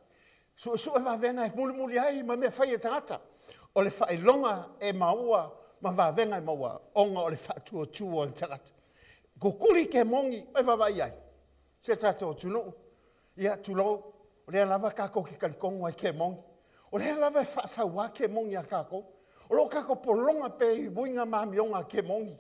Suesue vavega e mulimuli ai ma mea fai e tagata. O le faailoga e maua ma vavega e maua ona o le faatuatua o le tagata. Kukuli kemoni e vaavaai ai si o tatou atunuu. Ia, tulou, o lea lava tatou te talitonu ai i kemoni. O lea lava e faasaua kemoni ia tatou. O lo o tatou pologa pea i uiga ma amioga a kemoni.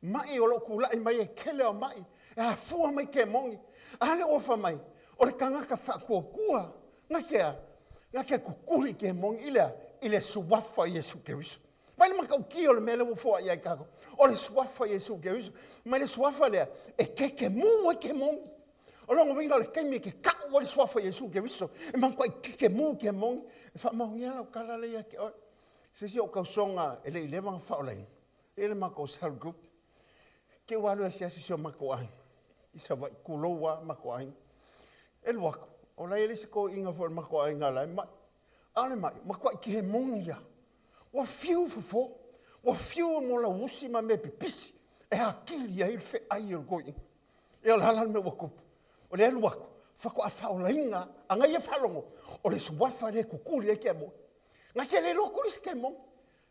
Ma'i o lo o tulai mai e tele o ma'i, e afua mai kemoni. A lea ua fai mai, o le tagata faatuatua, na te a? Na te kukuli kemoni i le a? I le suafa o Iesu Keriso. Vaai le matautia o le mea lea ua foai ai tatou. O le suafa o Iesu Keriso. Ma le suafa lea, e kekemu ai kemoni. O lona uiga o le taimi e te tau ai le suafa o Iesu Keriso, e matuai kekemu kemoni. E faamaonia lau tala lea ia te oe. Se isi o tausoga e le i leva ona faaolaina, e i ai le matou cell group. Ke ua alu e asiasi si o matou aiga i Savaii, tulou lava matou aiga. E alu atu, o la e i ai le isi toeaina foi o le matou aiga la e mai. A o le mai, matuai kemoni lava. Ua fiu fofo, ua fiu mo lauusi ma mea pipisi e atili ai le feai o le toeaina. Ia o le a la le mea ua tupu? O le alu atu, faatoa faaolaina a na ia faalogo, o le suafa lea e kukuli ai kemoni. Na te le iloa kuli se kemoni.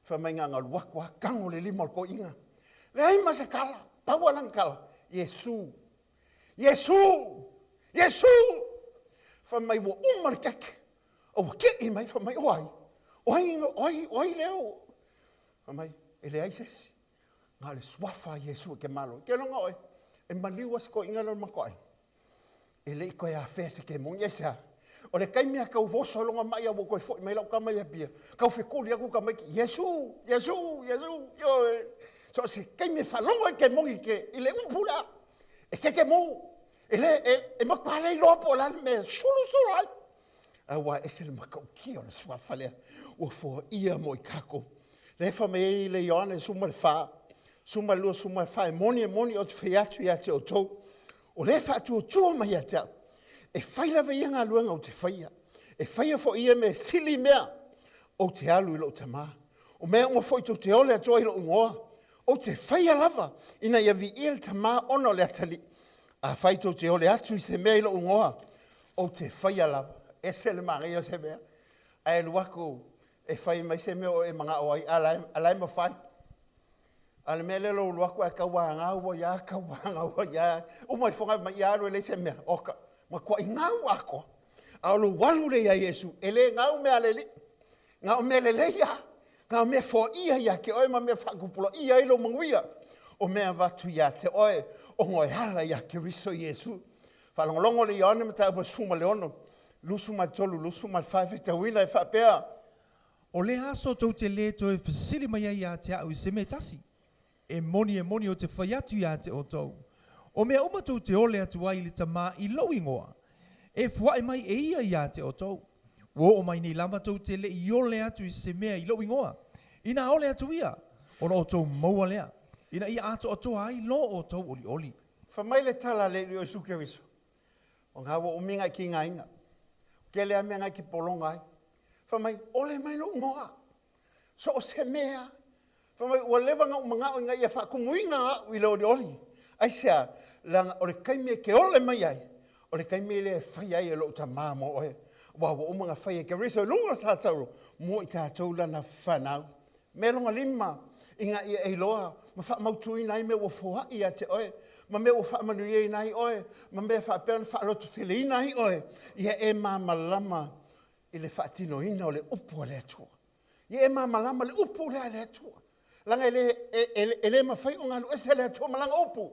Fai mai na ona alu atu lava tago le lima o le toeaina. Leai ma se tala, pau lava lana tala, Iesu, Iesu, Iesu! Fai mai ua uma le keke, ua kii mai, fai mai, o ai? O ai, o ai, o ai lea? Fai mai, e leai se isi. Na o le suafa a Iesu e te malo. Ke loga oe, e maliu a se toeaina lea o le matou aiga. E le i toe afea se kemoni, aisea? O le taimi a tau oso ai lona mai a ua toe foi mai lau tama i Apia, tau fekuli atu tamaiti, Iesu, Iesu, Iesu, ioe. So o se taimi e faalogo ai le kemoni i ke, i le upu lea, e kekemu, e le, e, e matua le iloa po o le a le mea e sulusulu ai. Aua e ese le matautia o le suafa lea ua foaia mo i tatou. Lea e fai mai ai le Ioane 14, 12, 14, e moni, e moni, ou te fai atu ia te outou, o lea e faatuatua mai ia te au, e fai lava ia galuega ou te faia, e faia foi ia mea e sili i mea, ou te alu i lou Tama. O mea uma foi tou te ole atu ai i lou igoa, ou te faia lava, ina ia viia le Tama ona o le atalii. Afai tou te ole atu i se mea i lou igoa, ou te faia lava. Ese le manaia o se mea. Ae alu atu e fai mai se mea o e manao ai, a la e mafai. A o le mea lea lou alu atu ae tauagau ai lava, tauagau ai lava. Uma ifo mai ia alu e leai se mea. Oka, matuai gau atoa. A o lou alu lea ia Iesu, e le gau mea a le Alii. Na o mea lelei lava, na o mea foaia ia te oe ma mea faatupulaia ai lou manuia. O mea avatu ia te oe, ona e ala ia Keriso Iesu. Faalogologo le Ioane mataupu 16, 23, 24, faitauina e faapea. O lea aso tou te lē toe fesili mai ai ia te a'u i se mea e tasi. E moni, e moni, ou te fai atu ia te outou, o mea uma tou te ole atu ai i le Tamā i lou igoa, e fuaʻe mai e ia iā te outou. Ua oo mai nei lava tou te le i ole atu i se mea i lou igoa. Inā ole atu ia, ona outou maua lea, ina ia atoatoa ai lo outou ʻoliʻoli. Fai mai le tala a le Alii o Iesu Keriso, O ngā ua umi ngai ki ngā inga. Ke lea mea ngai ki polonga ai. Fai mai, ole mai lou igoa. So o se mea, fai mai, ua leva na ou manao ina ia faatumuina au i le olioli. Aisea? Leaga o le taimi e te ole mai ai, o le taimi lea e fai ai e lou Tama mo oe. Aua ua uma ona fai e Keriso i luga o le sa tauro mo i tatou lana fanau. Mea lona lima, ina ia e iloa ma faamautuina ai mea ua foai ia te oe, ma mea ua faamanuiaina ai oe, ma mea faapea ona faalototeleina ai oe, ia e malamalama i le faatinoina o le upu a le Atua. Ia e malamalama le upu lea a le Atua. Leaga e le, e, e, e le mafai ona alu ese le Atua ma lana upu.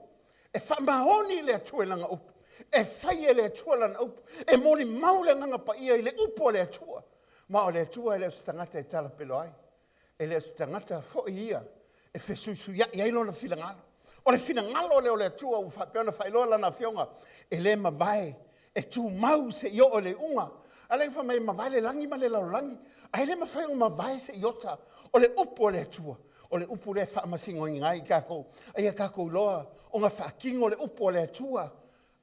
E faamaoni le Atua i lana upu. E fai e le Atua lana upu. E molimau le Agaga Paia i le upu a le Atua. Ma o le Atua e le o se tagata e talapelo ai. E le o se tagata foi ia e fesuisuiaʻi ai lona finagalo. O le finagalo lea o le Atua ua faapea ona faailoa lana afioga, e le mavae, e tumau seia oo i le iuga. A lea fai mai e mavae le lagi ma le lalolagi, ae le mafai ona mavae se iota. O le upu a le Atua, o le upu lea e faamasinoina ai tatou, a ia tatou iloa ona faatino le upu a le Atua.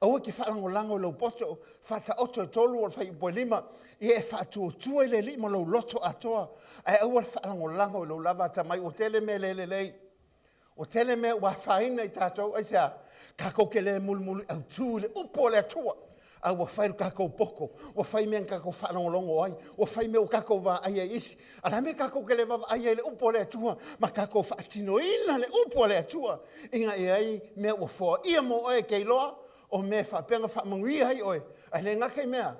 Aua e te faalagolago i lou poto, faataoto e tolu o le fuaiupu e lima, ia e faatuatua i le Alii ma lou loto atoa, ae aua le faalagolago i lou lava atamai. Ua tele mea le lelei, ua tele mea ua afaina i tatou. Aisea? Tatou te le mulimuli autu i le upu a le Atua. A ua fai lo tatou poto, ua fai mea na tatou faalogologo ai, ua fai mea ua tatou vaai ai i isi. A o le a le mea tatou te le vaavaai ai i le upu a le Atua ma tatou faatinoina le upu a le Atua ina ia i ai mea ua foaia mo oe e te iloa o mea e faapea ona faamanuia ai oe, ae le gata i mea,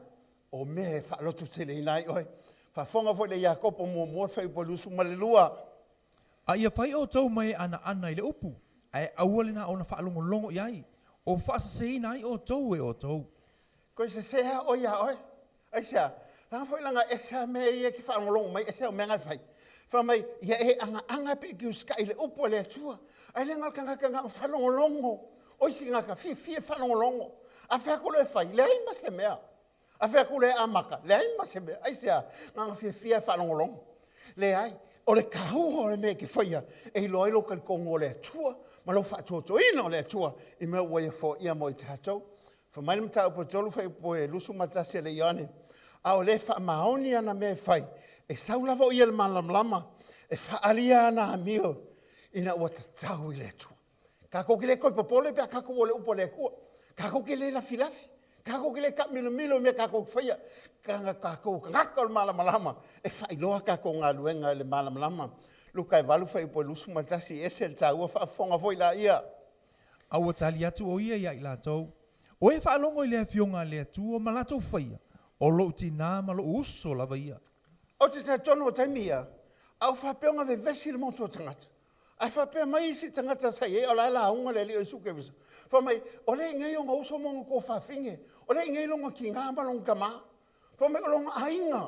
o mea e faalototeleina ai oe. Faafofoga foi le Iakopo muamua fuaiupu e 22. A ia fai outou ma e anaana i le upu, ae aua le na ona faalogologo i ai, o faaseseina ai outou e outou. Toe sese lava oe ia oe. Aisea? Leaga foi leaga e ese lava mea ia e te faalogologo mai, ese au mea na e fai. Fai mai, ia e agaaga pe e te usitai i le upu a le Atua. Ae le na o le tagata na o faalogologo. O isi tagata fiafia e faalogologo. A fai atu loa e fai, leai ma se mea. A fai atu loa e amata, leai ma se mea. Aisea? Na ona fiafia e faalogologo. Leai, o le taua o le mea e te faia, e iloa ai lou talitonu o le Atua ma lou faatuatuaina o le Atua i mea ua Ia foaia mo i tatou. Fai mai le mataupu e 3 fuaiupu e 21 a le Ioane, a o le faamaoni ana mea e fai, e sau lava o ia i le malamalama, e faaalia ana amio ina ua tatau i le Atua. Tatou te le toe popole pe a tatou o le upu a le Atua. Tatou te le lafilafi. Tatou te le taamilomilo i mea tatou te faia. Leaga tatou o tagata o le malamalama e faailoa a tatou galuega i le malamalama. Luka e 8 fuaiupu e 21, e ese le taua faafofoga foi laia. A ua tali atu ʻo ia iā i latou, O e faalogo i le Afioga a le Atua ma latou faia, o loʻu tinā ma loʻu uso lava ia. Ou te talitonu o taimi ia, a o faapea ona vevesi le motu o tagata. Ae faapea mai isi tagata sa i ai, o la e lauga le Alii o Iesu Keriso, fai mai, o le i nei ona uso ma ona tuafafine, o le i nei lona tinā ma lona tamā, fai mai o lona aiga,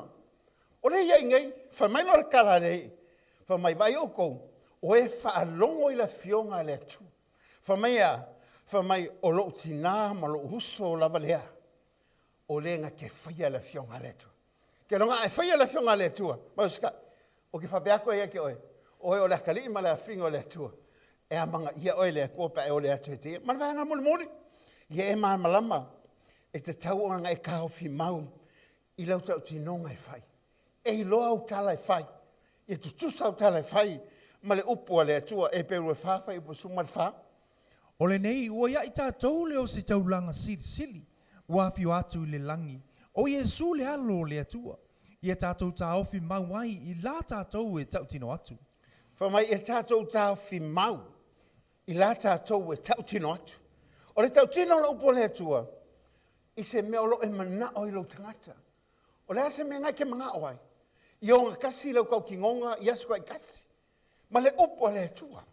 o le ia i nei, fai mai loa le tala a le Alii, fai mai, vaai outou, o e faalogo i le Afioga a le Atua. Fai mai e a? Fai mai, o lou tinā ma lou uso lava lea, o le na te faia le Afioga a le Atua. Ke loga a e faia le Afioga a le Atua, ma usitai, o ke faapea atu ai ia te oe, o oe o le atalii ma le afafine o le Atua, e amanaia oe e le Atua pe a e ole atu ia te ia. Ma le vaega mulimuli, ia e malamalama, e tatau ona e taofi mau i lau tautinoga e fai. E iloa au tala e fai, ia tutusa au tala e fai ma le upu a le Atua. Heperu e 4, fuaiupu 14. O lenei ua ia i tatou le ositaulaga silisili, ua afio atu i le lagi, o Iesu le Alo o le Atua, ia tatou taofi mau ai i la tatou e tautino atu. Fai mai, ia tatou taofi mau i la tatou e tautino atu. O le tautino o le upu a le Atua, i se mea o lo o e manao i lou tagata. O le a se mea na e te manao ai? Ia ogatasi lau tautinoga i aso taitasi ma le upu a le Atua.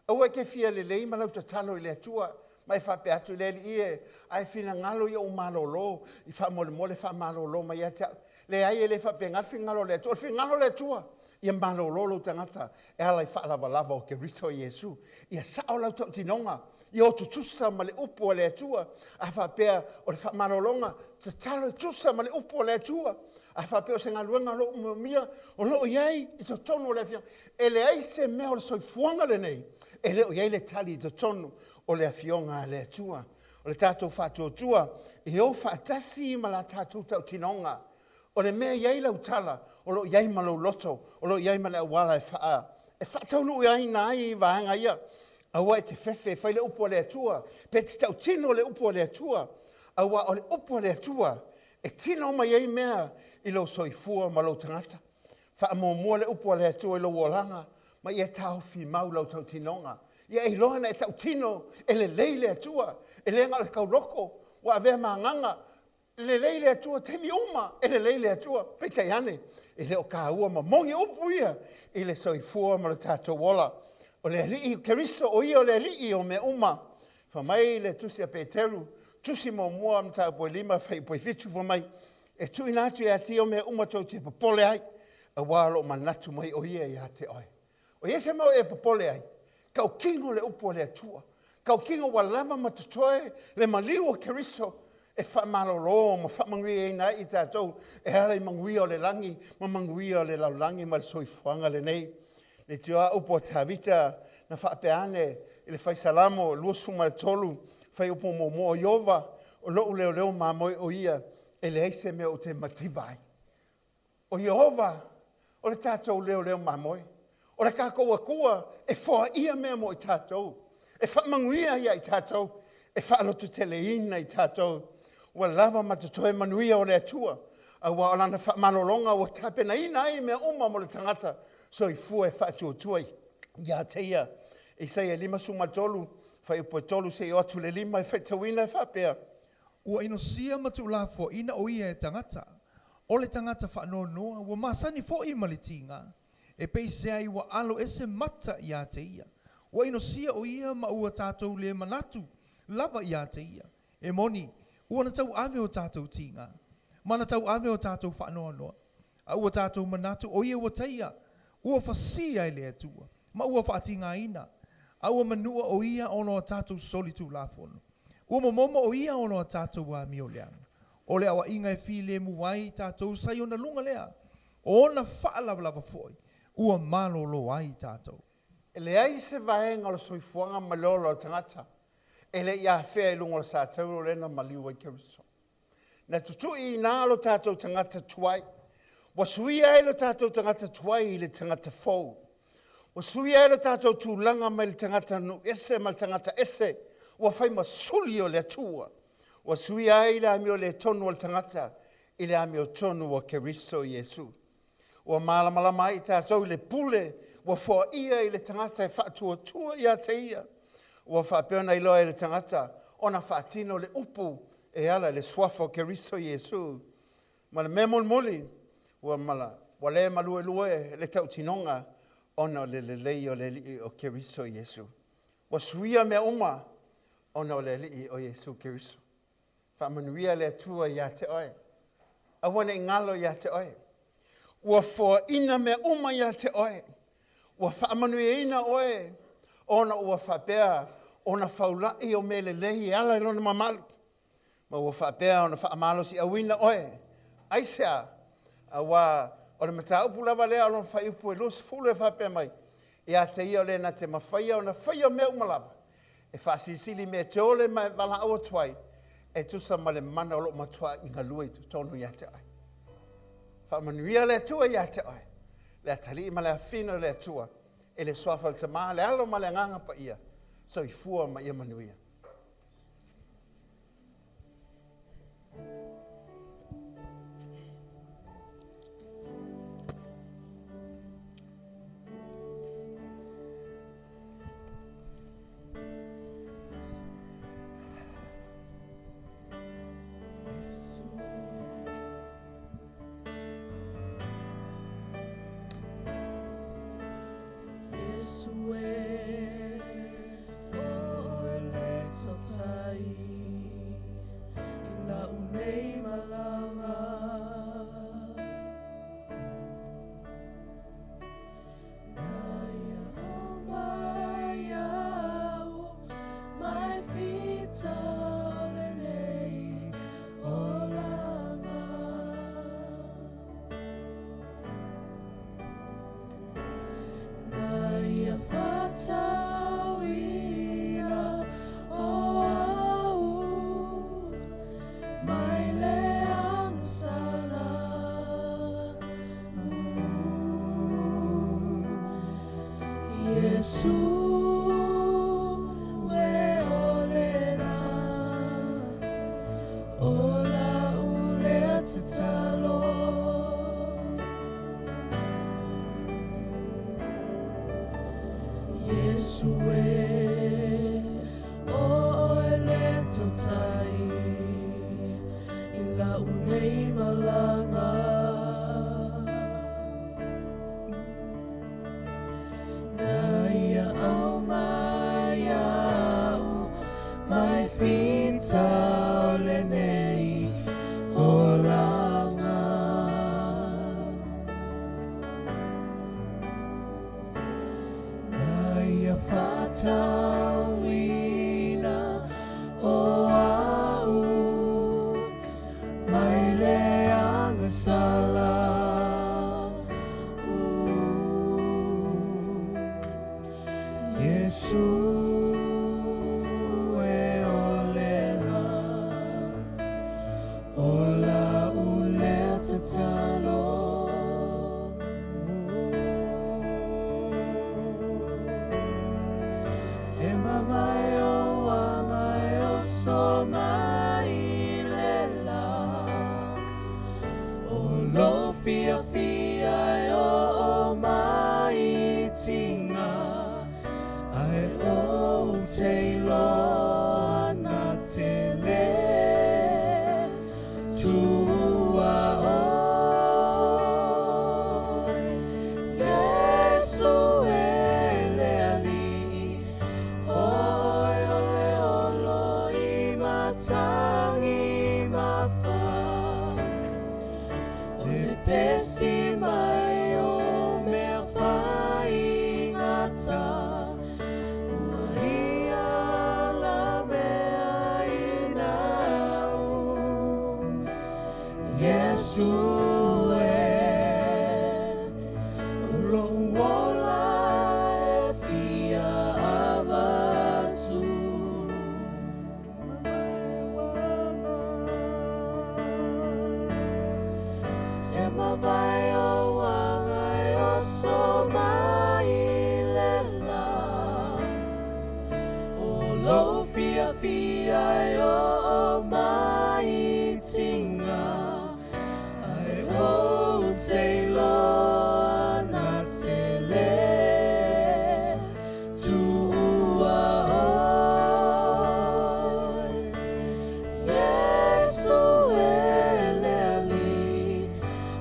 Aua e te fia lelei ma lau tatalo i le Atua, ma e faapea atu i le Alii e, a e finagalo ia ou malolo, i faamolemole faamalolo mai ia te au. Leai, e le faapena le finagalo o le Atua. O le finagalo o le Atua, ia malolo lou tagata e ala i faalavalava o Keriso Iesu. Ia sao lau tautinoga, ia o tutusa ma le upu a le Atua. A faapea o le faamalologa, tatalo e tusa ma le upu a le Atua. A faapea o se galuega o lo o manaomia, o lo o i ai i totonu o le Afioga. E leai se mea o le soifuaga lenei e le o i ai le tali i totonu o le Afioga a le Atua. O le tatou faatuatua e o faatasi ma la tatou tautinoga. O le mea e i ai lau tala, o lo o i ai ma lou loto, o lo o i ai ma le auala e faa, e faataunuuina ai vaega ia. Aua e te fefe e fai le upu a le Atua, pe te tautino le upu a le Atua, aua o le upu a le Atua e tino mai ai mea i lou soifua ma lou tagata. Faamuamua le upu a le Atua i lou olaga, ma ia taofi mau lau tautinoga. Ia e iloa na e tautino e lelei le Atua, e le na o le tauloko ua avea ma agaga, lelei le Atua, taimi uma e lelei le Atua. Peitai ane, e le o taua ma moni upu ia i le soifua ma le tatou ola. O le Alii Keriso, o ia o le Alii o mea uma. Fai mai le tusi a Peteru, tusi muamua mataupu e 5 fuaiupu e 7, fai mai, e tuuina atu ia te ia o mea uma tou te popole ai, auā o lo o manatu mai o ia ia te oe. O i ai se mea o e popole ai, tautino le upu a le Atua, tautino ua lava ma totoe le maliu o Keriso e faamalolo ma faamanuiaina ai i tatou e ala i manuia o le lagi ma manuia o le lalolagi ma le soifuaga lenei. Le tioa upu a Tavita na faapea ane i le Fai Salamo 23, fuaiupu muamua, o Ieova o lou leoleo mamoe o ia, e leai se mea ou te mativa ai. O Ieova o le tatou leoleo mamoe, o le tatou Atua e foaia mea mo i tatou, e faamanuia ia i tatou, e faalototeleina i tatou. Ua lava ma totoe manuia o le Atua, aua o Lana faamalologa ua tapenaina ai mea uma mo le tagata soifua e faatuatua ia te Ia. Isaia 53, fuaiupu e 3 seia oo atu i le 5, e faitauina e faapea. Ua inosia ma tuulafoaina o ia e tagata, o le tagata faanoanoa, ua masani foi ma le tiga, e peiseai ua alo ese mata ia te ia. Ua inosia o ia ma ua tatou le manatu lava ia te ia. E moni, ua na tauave o tatou tiga, ma na tauave o tatou faanoanoa, a ua tatou manatu o ia ua taia, ua fasia e le Atua, ma ua faatigaina, a ua manua o ia ona o a tatou solitulafono. Ua momomo o ia ona o a tatou amio leaga. O le aoaiga e filemu ai tatou sa i ona luga lea, o ona faalavalava foi ua malolo ai tatou. E leai se vaega o le soifuaga ma le ola o le tagata e le i afea i luga o le satauro lea na maliu ai Keriso. Na tutui i ina lo tatou tagata tuai. Ua suia ai lo tatou tagata tuai i le tagata fou. Ua suia ai lo tatou tulaga mai le tagata nuu ese ma le tagata ese ua fai ma suli o le Atua. Ua suia ai le amio le tonu o le tagata i le amiotonu o Keriso Iesu. Ua malamalama ai tatou i le pule ua foaia i le tagata e faatuatua ia te ia. Ua faapea ona iloa e le tagata ona faatino le upu e ala i le suafa o Keriso Iesu. Ma le mea mulimuli, ua mala, ua le maluelue le tautinoga ona o le lelei o le Alii o Keriso Iesu. Ua suia mea uma ona o le Alii o Iesu Keriso. Faamanuia le Atua ia te oe. Aua ne i galo ia te oe. Ua foaina mea uma ia te oe. Ua faamanuiaina oe ona ua faapea ona faula'i o mea lelei e ala i lona mamalu. Ma ua faapea ona faamalosiauina oe. Aisea? Aua o le mataupu lava lea o lona fuaiupu e 20 e faapea mai, Ia te ia o le na te mafaia ona faia mea uma lava, e faasilisili mea e te ole ma e valaau atu ai, e tusa ma le mana o lo o matuai galue i totonu ia te oe. Faamanuia le Atua ia te oe, le atalii ma le afafine o le Atua, e le suafa o le Tama, le Alo ma le Agaga Paia, soifua ma ia manuia. Ae ou te iloa na te le tuua oe. Iesu e le Alii, o oe o le olo i matagi mafa. O le pesi mai o mea faigata, ua ia laveaiina au. Iesu e, o lou ola e fia avatu. E mavae ou aga e oso mai le la. O lou fiafia e oo mai tiga. Ae ou te iloa na te le tuua oe. Iesu e le Alii,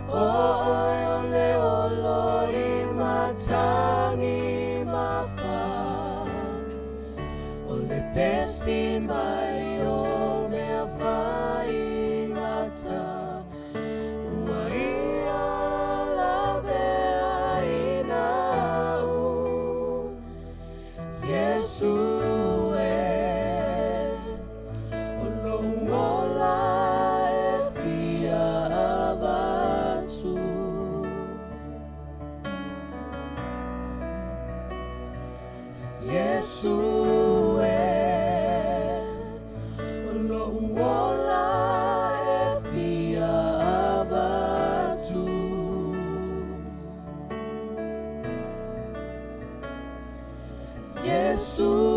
o oe o le olo i matagi mafa. O le pesi mai o mea faigata, ua ia laveaiina au. Iesu e, o lou ola e fia avatu. Iesu e, o lou ola e fia avatu. Iesu.